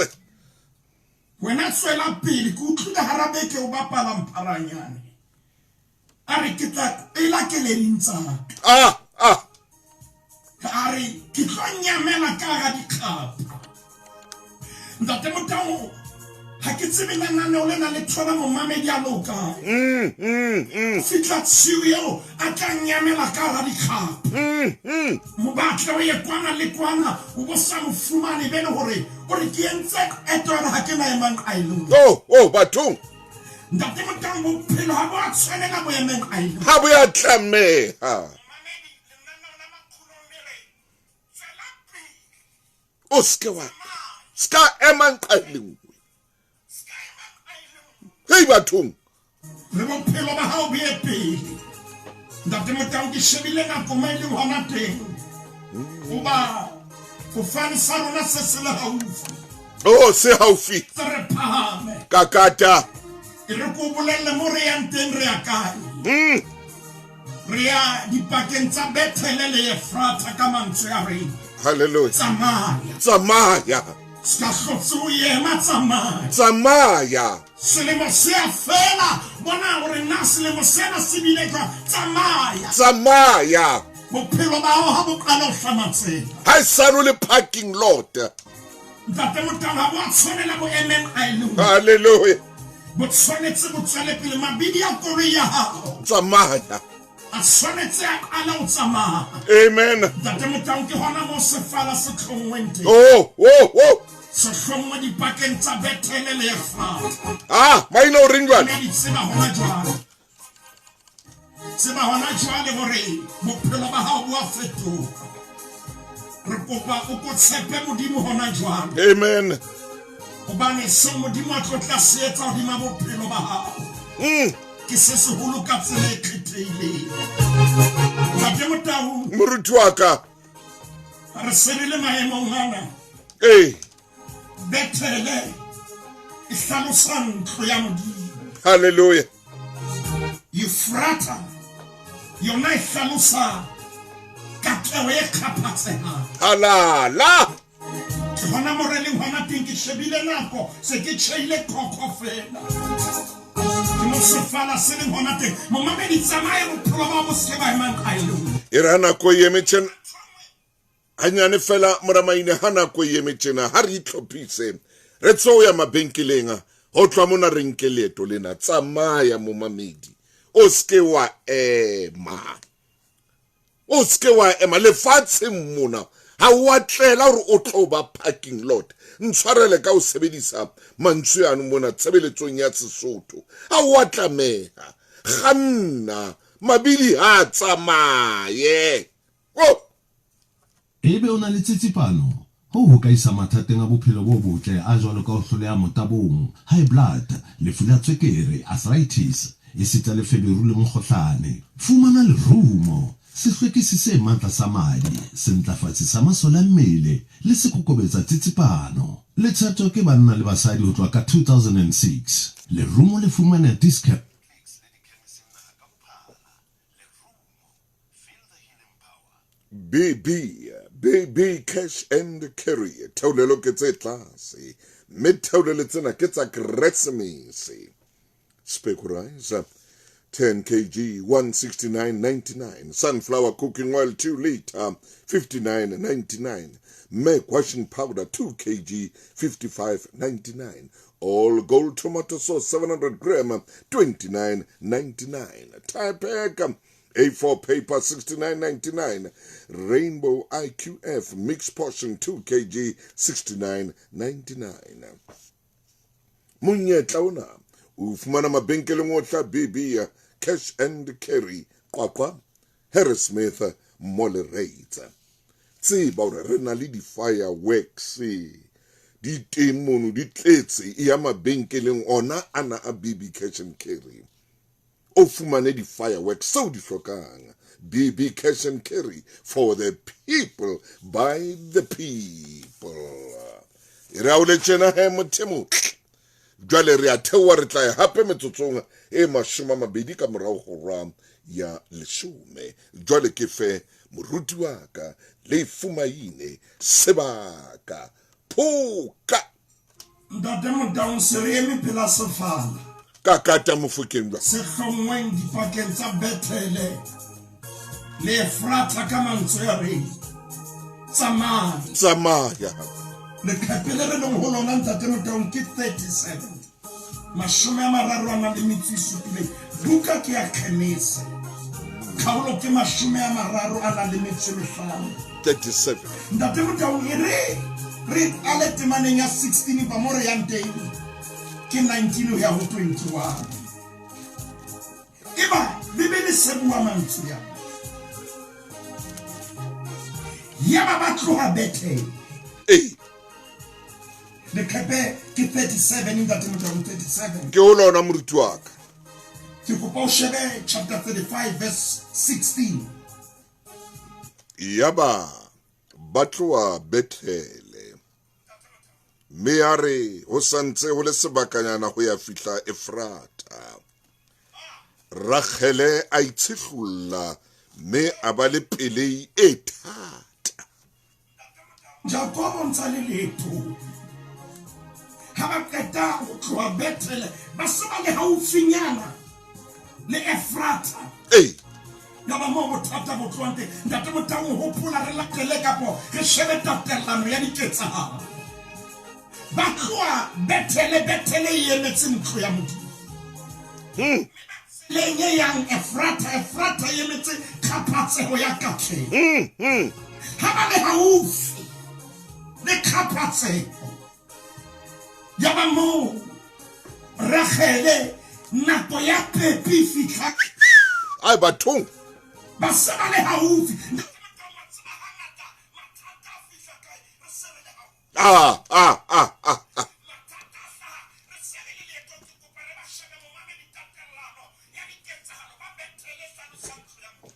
Wena tswela pele, ke utlwile hara beke o bapala mpharanyane. A re ke tla ela keleding tsa ka. Ah, ah. A re ke tlo nyamela ka hara dikgapha. Ntate Motaung, ha ke tsebe lenaneo lena le thola momamedi a le kae. Fihla tshiu eo a tla nyamela ka hara dikgapha. Mo batle o ye kwana le kwana, o bo sa mo fumane, be le hore o re ke entse qeto ya hore ha ke na emang nqa e le nngwe. Oh, oh, bathong. Ntate Motaung, bophelo ha bo a tshwanela bo emeng nqa e le nngwe. Ha bo ya tlameha. O seke wa ska ema nqa e le nngwe. Hei bathong. Le bophelo ba hao bo ye pele. Ntate Motaung, ke shebile nako mo e leng hona teng. Hoba fofane sa rona se se le haufi. Oh, se haufi. Se re phahame. Kakata. E re ko bolelle mo re yang teng, re ya kae? Re ya dipakeng tsa Bethele le Efrata ka mantswe a reng. Hallelujah. Tsamaya. Tsamaya. Se ka hlotse o ema, tsamaya. Tsamaya. Selemo se a fela, bona hore na selemo sena se bile jwang, tsamaya. Tsamaya. Bophelo ba hao ha bo qala ho hlamatsela. Ha e sale o le parking lot. Ntate Motau ha bo a tshwanela bo emeng aelong. Hallelujah. Bo tshwanetse bo tswele pele mabidi a koloi ya hao. Tsamaya. A tshwanetse a qala ho tsamaya. Amen. Ntate Motau ke hona moo sefala se tlhonngweng teng. Oh, oh, oh. Se hlonngwe dipakeng tsa Bethele le Efrata. Ah, maina o reng jwale? Mme di tseba hona jwale. Tseba hona jwale hore bophelo ba hao bo a fetoha. Re kopa o ko tshepe Modimo hona jwale. Amen. Hobane seo Modimo a tlo tla se etsa hodima bophelo ba hao. Ke se seholo ka tsela e kgethehileng. Ntate Motau. Moruti wa ka. Re se re le maemong ana. Ee. Bethele e hlalosa ntlo ya Modimo. Hallelujah. Eufrata yona e hlalosa katleho e kgaphatsehang. Halala. Ke hona mo re leng hona teng, ke shebile nako, se ke tjheile khokho fela. Ke mo sefala se leng hona teng. Momamedi, tsamaya bophelo ba bo se ke ba ema nqalong. E re ha nako e eme tjena, hanyane fela moramaine, ha nako e eme tjena, ha re itlhophise, re tso ya mabenkeleng, ho tloha mona re nke leeto lena. Tsamaya momamedi, o se ke wa ema. O se ke wa ema lefatsheng mona. Ha o a tlela hore o tlo ba parking lot. Ntshwarele ka ho sebedisa mantswe ano mona tshebeletsong ya Sesotho. Ha o a tlameha. Kganna, mabili ha a tsamaye. Oh! Ebe o na le tsitsipano? Hoo ho ka isa mathateng a bophelo bo botle a jwalo ka ho hloleha motabong, high blood, lefu la tswekere, arthritis, esita le feberu le mokgohlane. Fumana lerumo, sehlwekisi se matla sa madi, sentlafatsi sa masole a mmele le sekokobetsa tsitsipano. Le tsheptjwa ke banna le basadi ho tloha ka 2006. Lerumo le fumaneha Dis-Chem. BB, BB Cash and Carry, theolelo ke tse tlase, mme theolelo tsena ke tsa Keresemese. Speck rice 10 kg 169.99, sunflower cooking oil 2 liter 59.99, milk washing powder 2 kg 55.99, all gold tomato sauce 700 gram 29.99, Thai pack A4 paper 69.99, Rainbow IQF mixed portion 2 kg 69.99. Monyetla ona o fumana mabenkeleng otlhe a BB Cash and Carry, Qwaqwa, Harrismith, Molerates. Tseba hore re na le di-fireworks di teng mono, di tletse. E ya mabenkeleng ona ana a BB Cash and Carry, o fumane di-fireworks tseo di hlokang. BB Cash and Carry, for the people, by the people. E re ha o le tjena he, motho e motle, jwale re a theoha, re tla ya hape metsotsong e 20 ka morao hora ya 10. Jwale ke fe moruti wa ka le fumaine sebaka phoka. Ntate Motaung, se re eme pela sefala. Ka kata mofokeng jwa. Se hlongweng dipakeng tsa Bethele le Efrata ka mantswe a reng, tsamaya. Tsamaya. Leqephe le re leng ho lona Ntate Motaung ke 37. 37. Buka ke ya Genese. Kgaolo ke 35. 37. Ntate Motaung, e re re qale temaneng ya 16 ba mo re yang teng ke 19 ho ya ho 21. Eba Bibele se bua mantswe ya. Yaba ba tloha Bethele. Ee. Leqephe ke 37, Ntate Motaung, 37. Ke ho lona moruti wa ka. Ke kopa o shebe chapter 35 verse 16. Yaba ba tloha Bethele, mme ya re ho santse ho le sebakanyana ho ya fihla Efrata, Ragele a itshihlolla mme a ba le pelei e thata. Jakobo ntsa le leetong. Ha ba qeta ho tloha Bethele, ba se ba le haufinyana le Efrata. Ee. Ya ba moo bothata bo tlohang teng. Ntate Motaung, hopola re latele kapo re shebe tatellano ya diketsahalo. Ba tloha Bethele, Bethele e emetse ntlo ya Modimo. Tseleng e yang Efrata, Efrata e emetse kgaphatseho ya katleho. Ha ba le haufi le kgaphatseho, ya ba moo Ragele nako ya pepi e fihla. Ai bathong. Ba se ba le haufi. Ah, ah, ah, ah, ah.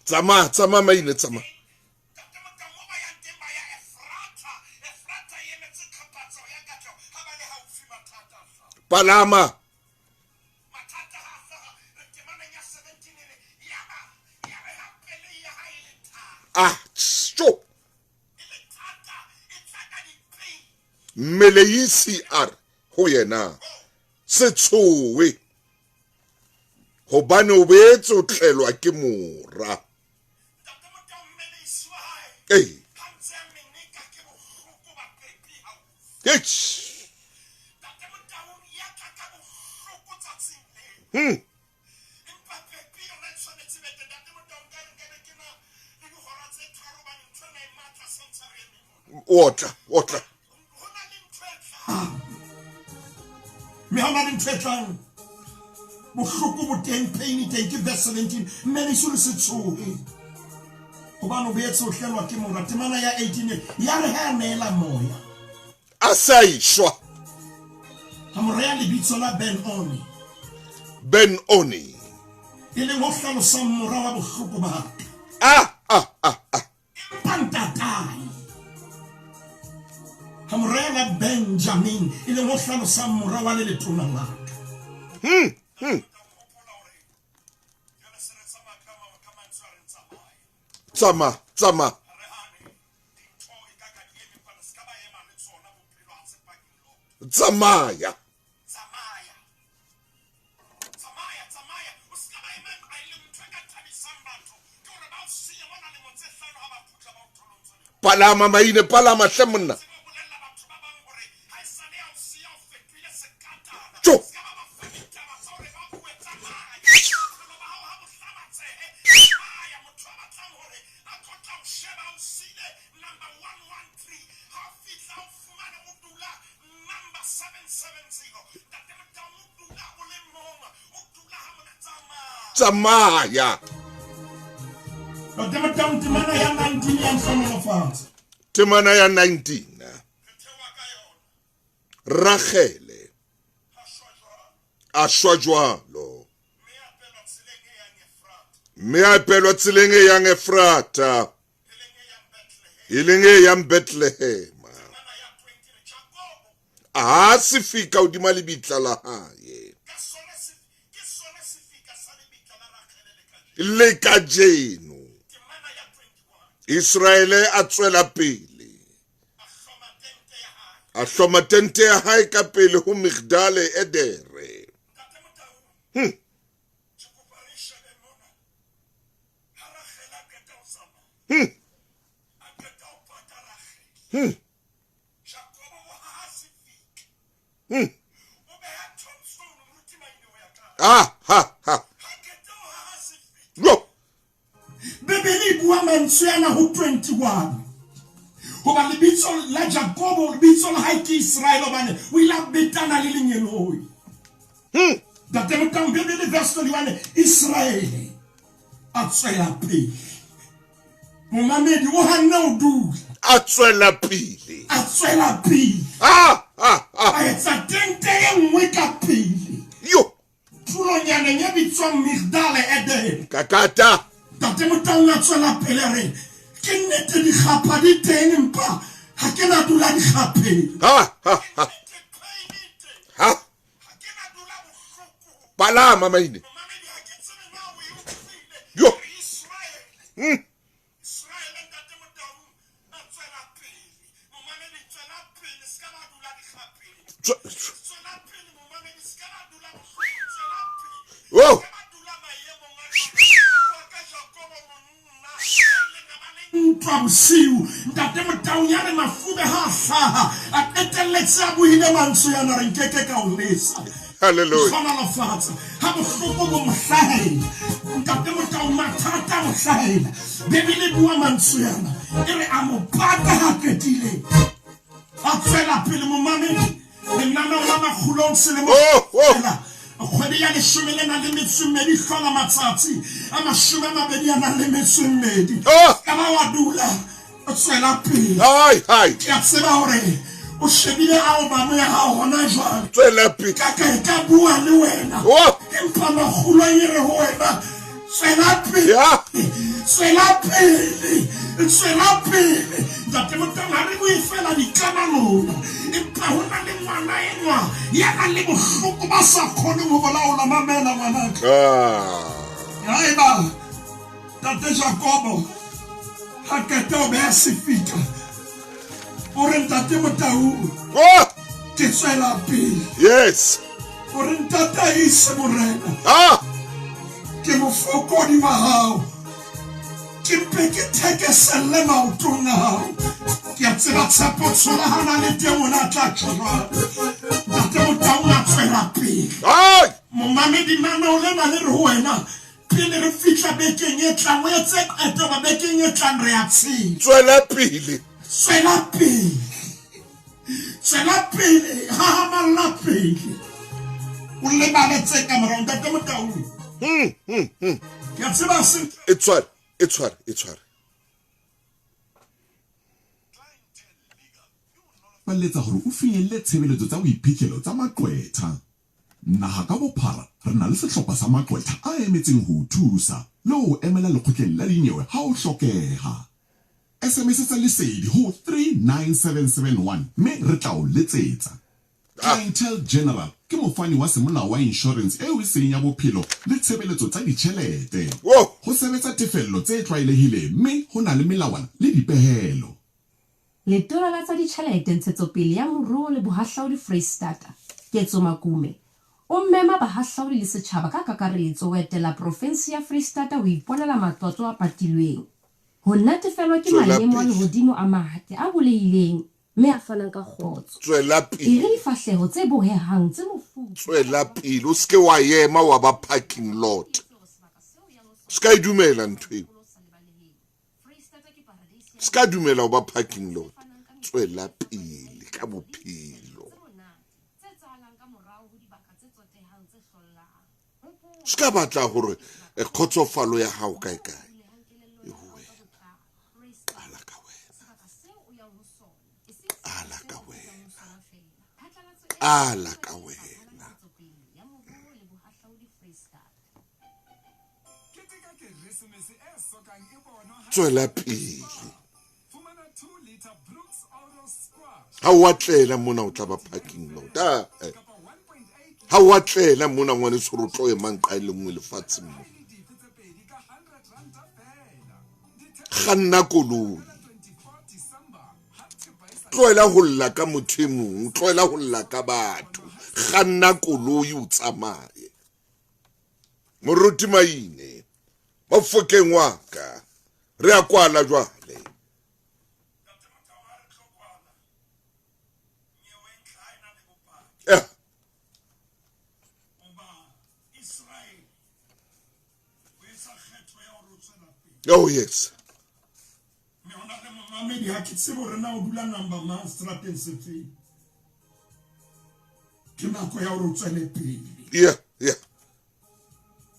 Tsamaya, tsamaya maine, tsamaya. Palama. Ah, stop. Mmeleisi a re ho yena, Se tshohe, hobane o boetse o tlelwa ke mora. Ei. Eish. Otla, otla. Mme ha ho na le ntho e tlang, bohloko bo teng, pain e teng. Ke verse 17, mme leso le se tshohe, hobane o boetse o tlelwa ke mora. Temana ya 18 ya re ha a neela moya, a sa eshwa, a mo reha lebitso la Ben-Oni. Ben-Oni, e leng ho hlalosang mora wa bohloko ba ka. Ah, ah, ah, ah. Empa ntatae a mo reha la Benjamin, e leng ho hlalosang mora wa le letona la ka. Tsama, tsama. Tsamaya. Palama maine, palama hle monna. Tjo. Tsamaya. Temana ya 19 ya ntlhonolofatsa. Temana ya 19. Ragele a shwa jwalo, mme a epelwa tseleng e yang Efrata, e leng e yang Bethlehema. A se fika hodima lebitla la hae le kajeno. Israele a tswela pele, a hloma tente ya hae ka pele ho Migdale Edere. Ah, ha, ha. Yo. Bibele e bua mantswe ana ho 21. Hoba lebitso la Jakobo, lebitso la hae ke Israele, hobane o ile a betana le lengeloi. Ntate Motaung, Bibele verse 21, Israele a tswela pele. Momamedi o hanne ho dula. A tswela pele. A tswela pele. Ah, ah, ah. A etsa tente e nngwe ka pele. Yo. Tulonyaneng e bitswang Migdale Eden. Kakata. Ntate Motaung a tswela pele a re, ke nnete dikgapha di teng, empa ha ke na dula dikgapheng. Ha, ha, ha. Ha. Palama maine. Yo. ntwa bosiu. Ntate Motaung ya re mafube ha a hlaha, a qetelletse a buile mantswe yana re nkeke ka o lesa. Hallelujah. Hlohonolofatsa ha bohloko bo mo hlahela. Ntate Motaung mathata a mo hlahela. Bibele e bua mantswe ana. E re a mo pata ha qetile. A tswela pele momamedi lenaneo la Makgulong selemo fela. Kgwedi ya leshome le nang le metso e mmedi hlola matsatsi a 20 a nang le metso e mmedi. Ka ba wa dula o tswela pele. Ke a tseba hore o shebile album ya hao hona jwale. Tswela pele. Ka ka e ka bua le wena. Empa Makgulong e re ho wena tswela pele. Tswela pele. Tswela pele. Ntate Motaung ha re bue fela dikamanong empa ho na le ngwana enwa ya nang le bohloko ba sa kgoneng ho bolaola. Mamela ngwanaka. Haeba Tate Jakobo ha qeta ho beha sefika o re Ntate Motaung ke tswela pele. Yes. O re Ntate a ise morena. Ke mofokodi wa hao. Ke mpe ke thekeselle maotong a hao. Ke a tseba tshepo tshola hana le teng o ne a tla tjho jwalo. Ntate Motaung a tswela pele. Momamedi manao lena le re ho wena pele re fihla bekeng e tlang o etse qeto ba bekeng e tlang re a tshela. Tswela pele. Tswela pele. Tswela pele, hahamalla pele. O lebale tse ka morao Ntate Motaung. Ke a tseba se. E tshware, e tshware, e tshware. Nolofaletsa hore o finyelle tshebeletso tsa boiphihlelo tsa maqwetha. Naha ka bophara re na le sehlopha sa maqwetha a emetseng ho o thusa le ho o emela lekgotleng la dinyewe ha ho hlokeha. SMS-etsa Lesedi ho 39771 mme re tla o letsetsa. Clientele General ke mofani wa semolao wa inshorense eo e seng ya bophelo le tshebeletso tsa ditjhelete. Ho sebetsa tefello tse tlwaelehileng mme ho na le melawana le dipehelo. Letona la tsa Ditjhelete, Ntshetsopele ya Moruo le Bohahlaudi Freistata, Ketso Makume, o mema bahahlaudi le setjhaba ka kakaretso ho etela porofensi ya Freistata ho iponela matlotlo a patilweng. Ho natefelwa ke Tswela maemo a pele. lehodimo a matle, a bulehileng mme a fanang ka kgotso. Tswela E re pele. difahleho tse bohehang tse mofuthu Tswela pele. O se ke wa ema wa ba parking lot. Se ka e dumela ntho eo. Se ka dumela ho ba parking lot. Tswela pele ka bophelo. Se ka batla hore eh, kgotsofalo ya hao kae kae e ho wena. Qala ka wena. Qala ka wena. Qala ka wena. Tswela pele. Ha o atlela mona o tla ba parking lot. Ah, eh. Ha o atlela mona ngwaneso re tlo emang qa e le nngwe lefatsheng mo. Kganna koloi. Tlohela ho lla ka motho e mong, tlohela ho lla ka batho. Kganna koloi o tsamaye. Moruti Maine, Mofokeng wa ka, re a kwala jwale. Yeah. Oh yes. Momamedi ha ke tsebe hore na o dula number mang seterateng se feng. Ke nako ya hore o tswele pele. Yeah, yeah.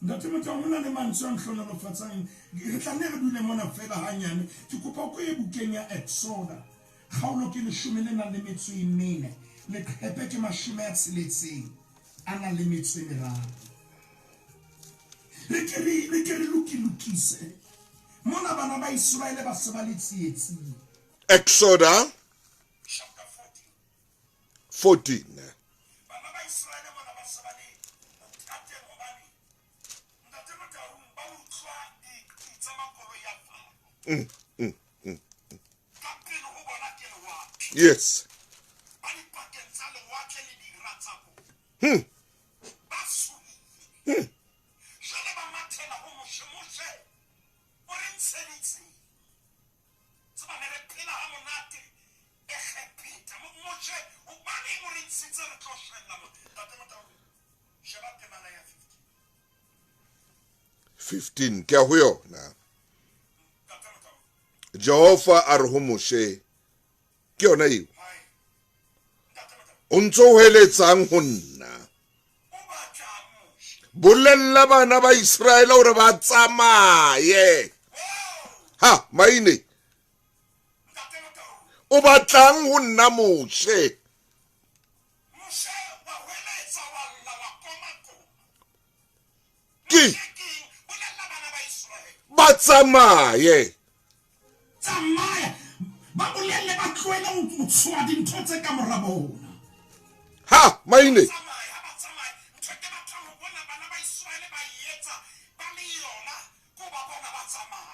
Ntate Motaung, ho na le mantswe a ntlhonolofatsang. Re tla nne re dule mona fela hanyane. Ke kopa o ko ye bukeng ya Exoda. Kgaolo ke leshome le nang le metso e mene. Leqhepe ke 60 a nang le metso e meraro. Re ke re re ke re lokilokise. Mona bana ba Iseraele ba se ba le tsietsing. Exoda 14. Bana ba Iseraele mona ba se ba le bothateng hobane Ntate Motaung ba utlwa diqi tsa makoloi a Faro. Ka pele ho bona ke lewatle. Yes. Ba dipakeng tsa lewatle le dira tsa bona. Ba tshohile. Jwale ba mathela ho Moshe. Moshe o re ntsheditse. 15 ke ya ho yona. Jehova a re ho Moshe, ke yona eo. O ntso o heletsang ho nna. Bolella bana ba Iseraele hore ba tsamaye. Ha, maine. O batlang ho nna Moshe? Ke ba tsamaye. Tsamaya, ba bolelle ba tlohele ho tshoha dintho tse ka mora bona. Ha, maine.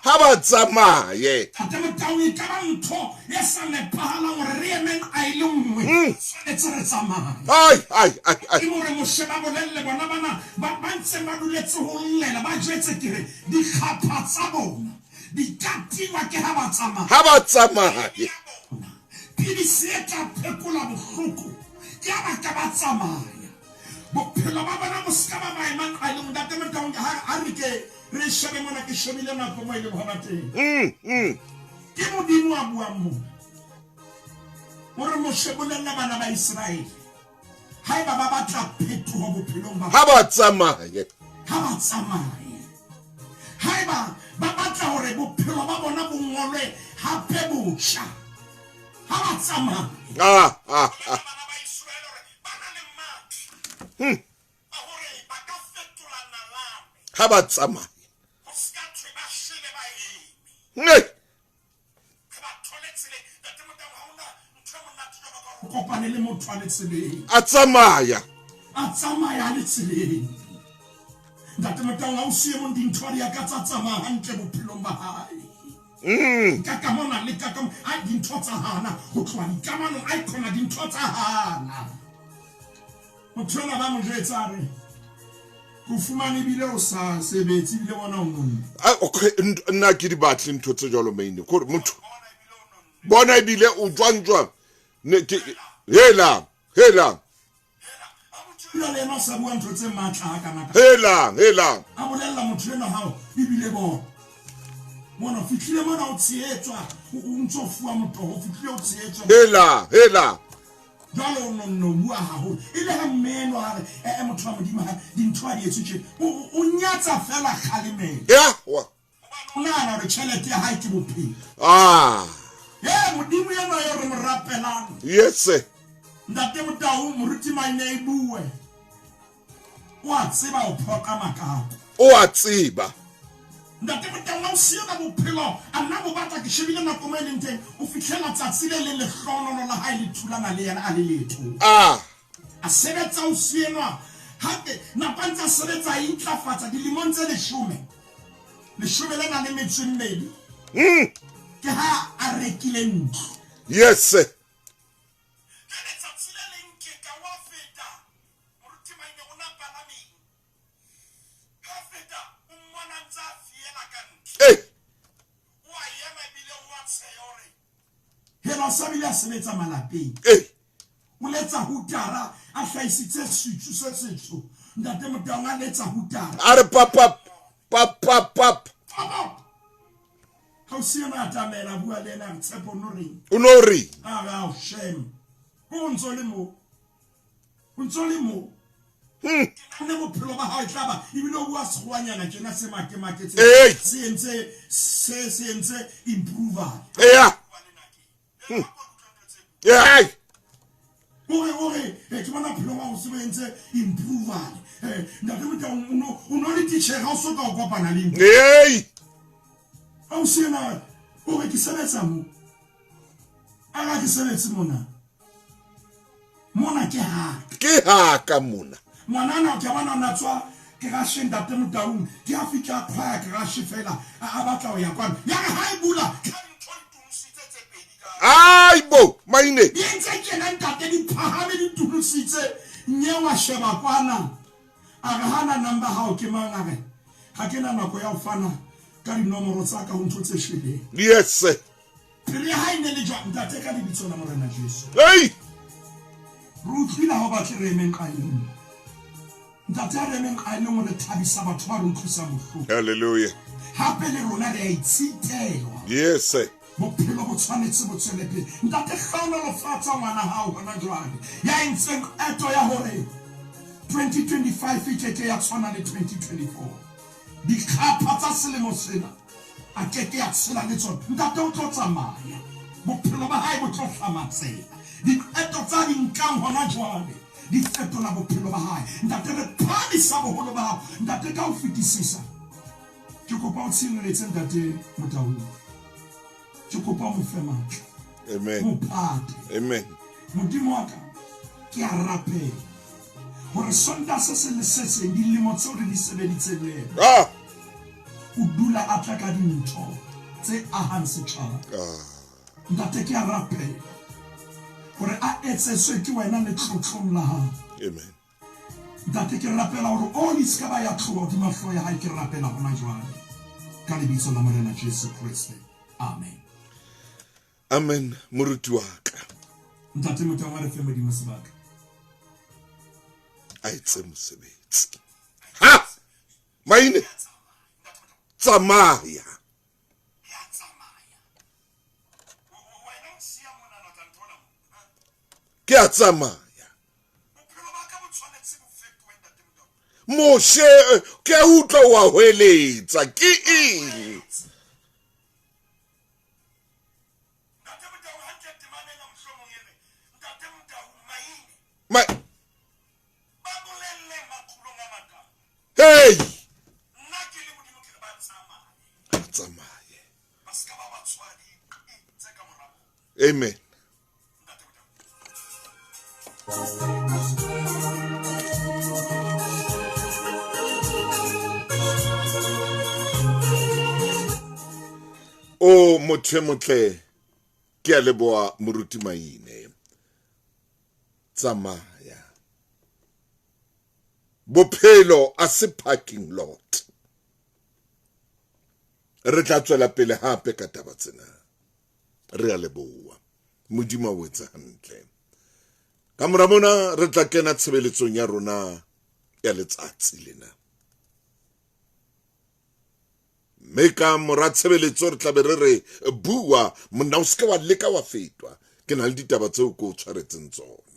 Ha ba tsamaye. Ntate Motau, e ka ba ntho e sa nepahalang hore re emeng a e le nngwe. Tshwanetse re tsamaye. Ai, ai, ai, ai. Ke hore Moshe ba bolelle bona bana ba ba ntseng ba duletse ho llela, ba jwetse ke re dikgapha tsa bona di ka tingwa ke ha ba tsamaya. Ha ba tsamaye. Pidisi e tla phekola bohloko ke ha ba ka ba tsamaya. Bophelo ba bona bo se ka ba maemang a leng. Ntate Motaung, ha re ke re shebe mona, ke shebile nako mo e leng hona teng. Ke Modimo a buang mona. O re Moshe, bolella bana ba Iseraele haeba ba batla phetoho bophelong ba Ha ba tsamaye. Ha ba tsamaye. Haeba ba batla hore bophelo ba bona bo ngolwe hape botjha, ha ba tsamaye. Ah, ah, ah. Ha ba tsamaye. Ne. Kopane le motho a le tseleng. A tsamaya. A tsamaya a le tseleng. Ntate Motaung, ha o siye mong dintho di a ka tsa tsamaya hantle bophelong ba hae. Ka ka mona le ka ka a dintho tsa hana ho tloha dikamanong a ikhona dintho tsa hana. Motho enwa ba mo jwetsa a re ko fumane ebile o sa sebetse ebile bona o nonne. Okay, nna ke di batle ntho tse jwalo maine. Kore motho bona ebile o jwang jwang. Ne ke helang, helang. Jwale le yena o sa bua ntho tse matla ha kana ka. Helang, helang. A bolella motho enwa hao ebile bona. Mona o fihlile mona o tshehetswa, o ntso fuwa motoho, o fihlile o tshehetswa. Helang, helang. Jwale o nonne o bua haholo. E le ha mme enwa a re, eh, motho wa Modimo ha dintho ha di etswe tje. O nyatsa fela kgalemelo. Ya, wa. O nahana hore tjhelete ya hae ke bophelo. Ah. Ee, Modimo enwa eo re mo rapelang. Yes, sir. Ntate Motau, Moruti Maine e bue. O a tseba ho phoqa makato. O a tseba. Ntate Motau, ha o siyo ka bophelo, a nna bo batla ke shebile nako mo e leng teng, o fihlela tsatsi le leng lehlohonolo la hae le thulana le yena a le letho. Ah. A sebetsa o siyo enwa, hape nako a ntse a sebetsa a intlafatsa dilemong tse leshome. Leshome le nang le metso e mmedi. Ke ha a rekile ntlo. Yes, sir. Hey. Hela o sa bile a sebetsa malapeng. Hey. O letsa hutara a hlahisitse sitsu se setsho. Ntate Motaung a letsa hutara. A re pap pap pap pap pap. Pap. Ha o siya na atamela bua le ena re Tshepo no reng. O no reng. A re ao shame. O ntso le mo. O ntso le mo. Ke nne bophelo ba hao e tla ba ebile o bua sekgowanyana tjena se makemake Hey. se entse se se entse improve. Yeah. Yeah. O re o re ke bona bophelo ba hao se bo entse improve. Ntate Motaung o no le titjhere ha o so ka o kopana le ntho. Hey. Ha o sena o re ke sebetsa mo. A ra ke sebetse mona. Mona ke haka. Ke haka mona. Ngwanana ke bona na tswa ke rashe Ntate Motaung ke a fihla a qhwaya ke rashe fela a batla ho ya kwano. Ya re ha e bula ke ha dintho di tumusitse tse pedi ka. Ai bo maine. Di entse tjena ntate di phahame di tumusitse nye wa sheba kwana. A re hana number hao ke mang a re ha ke na nako ya ho fana ka dinomoro tsa ka ho ntho tse shweleng. Yes. Pelo ya hae ne le jwang ntate ka lebitso la Morena Jesu. Hey! Re utlwile ha o batle re emeng ka e nngwe. Ntate a re emeng ka e le nngwe re thabisa batho ba re utlwisang bohloko. Hallelujah. Hape le rona re a itshitelwa. Yes sir. Bophelo bo tshwanetse bo tswele pele. Ntate hlohonolofatsa ngwana hao hona jwale ya entseng qeto ya hore 2025 e keke ya tshwana le 2024. Dikgapha tsa selemo sena a ke ke a tshela le tsona. Ntate o tlo tsamaya. Bophelo ba hae bo tlo hlamatsela. Diqeto tsa di nkang hona jwale di fetola bophelo ba hae. Ntate re phahamisa boholo ba hao. Ntate ka ho fetisisa ke kopa o tshireletse Ntate Motaung. Ke kopa o mo fe matla. Amen. Mo pate. Amen. Modimo wa ka, ke a rapela hore Sontaha se seng le se seng dilemo tseo re di sebeditseng le yena, ah! o dula a tla ka dintho tse ahang setjhaba. Ah. Ntate, ke a rapela hore a etsetswe ke wena letlotlong la hao. Amen. Ntate, ke rapela hore oli e se ka ba ya tloha hodima hlooho ya hae. Ke rapela hona jwale ka lebitso la Morena Jesu Kreste. Amen. Amen, moruti wa ka. Ntate Motaung, a re fe Modimo sebaka. A etse mosebetsi. Ha! Maine! Tsamaya. Ke a tsamaya. Moshe, ke a utlwa wa hweletsa. Ke eng? Ma Hey! Tsamaye. Amen. O motho e motle, ke a leboha moruti Maine. Tsamaya. Bophelo a se parking lot. Re tla tswela pele hape ka taba tsena. Re a leboha. Modimo a o etse hantle. Ka mora mona re tla kena tshebeletsong ya rona ya letsatsi lena. Mme ka mora tshebeletso re tla be re re bua monna o seke wa leka wa fetwa. Ke na le ditaba tseo ke o tshwaretseng tsona.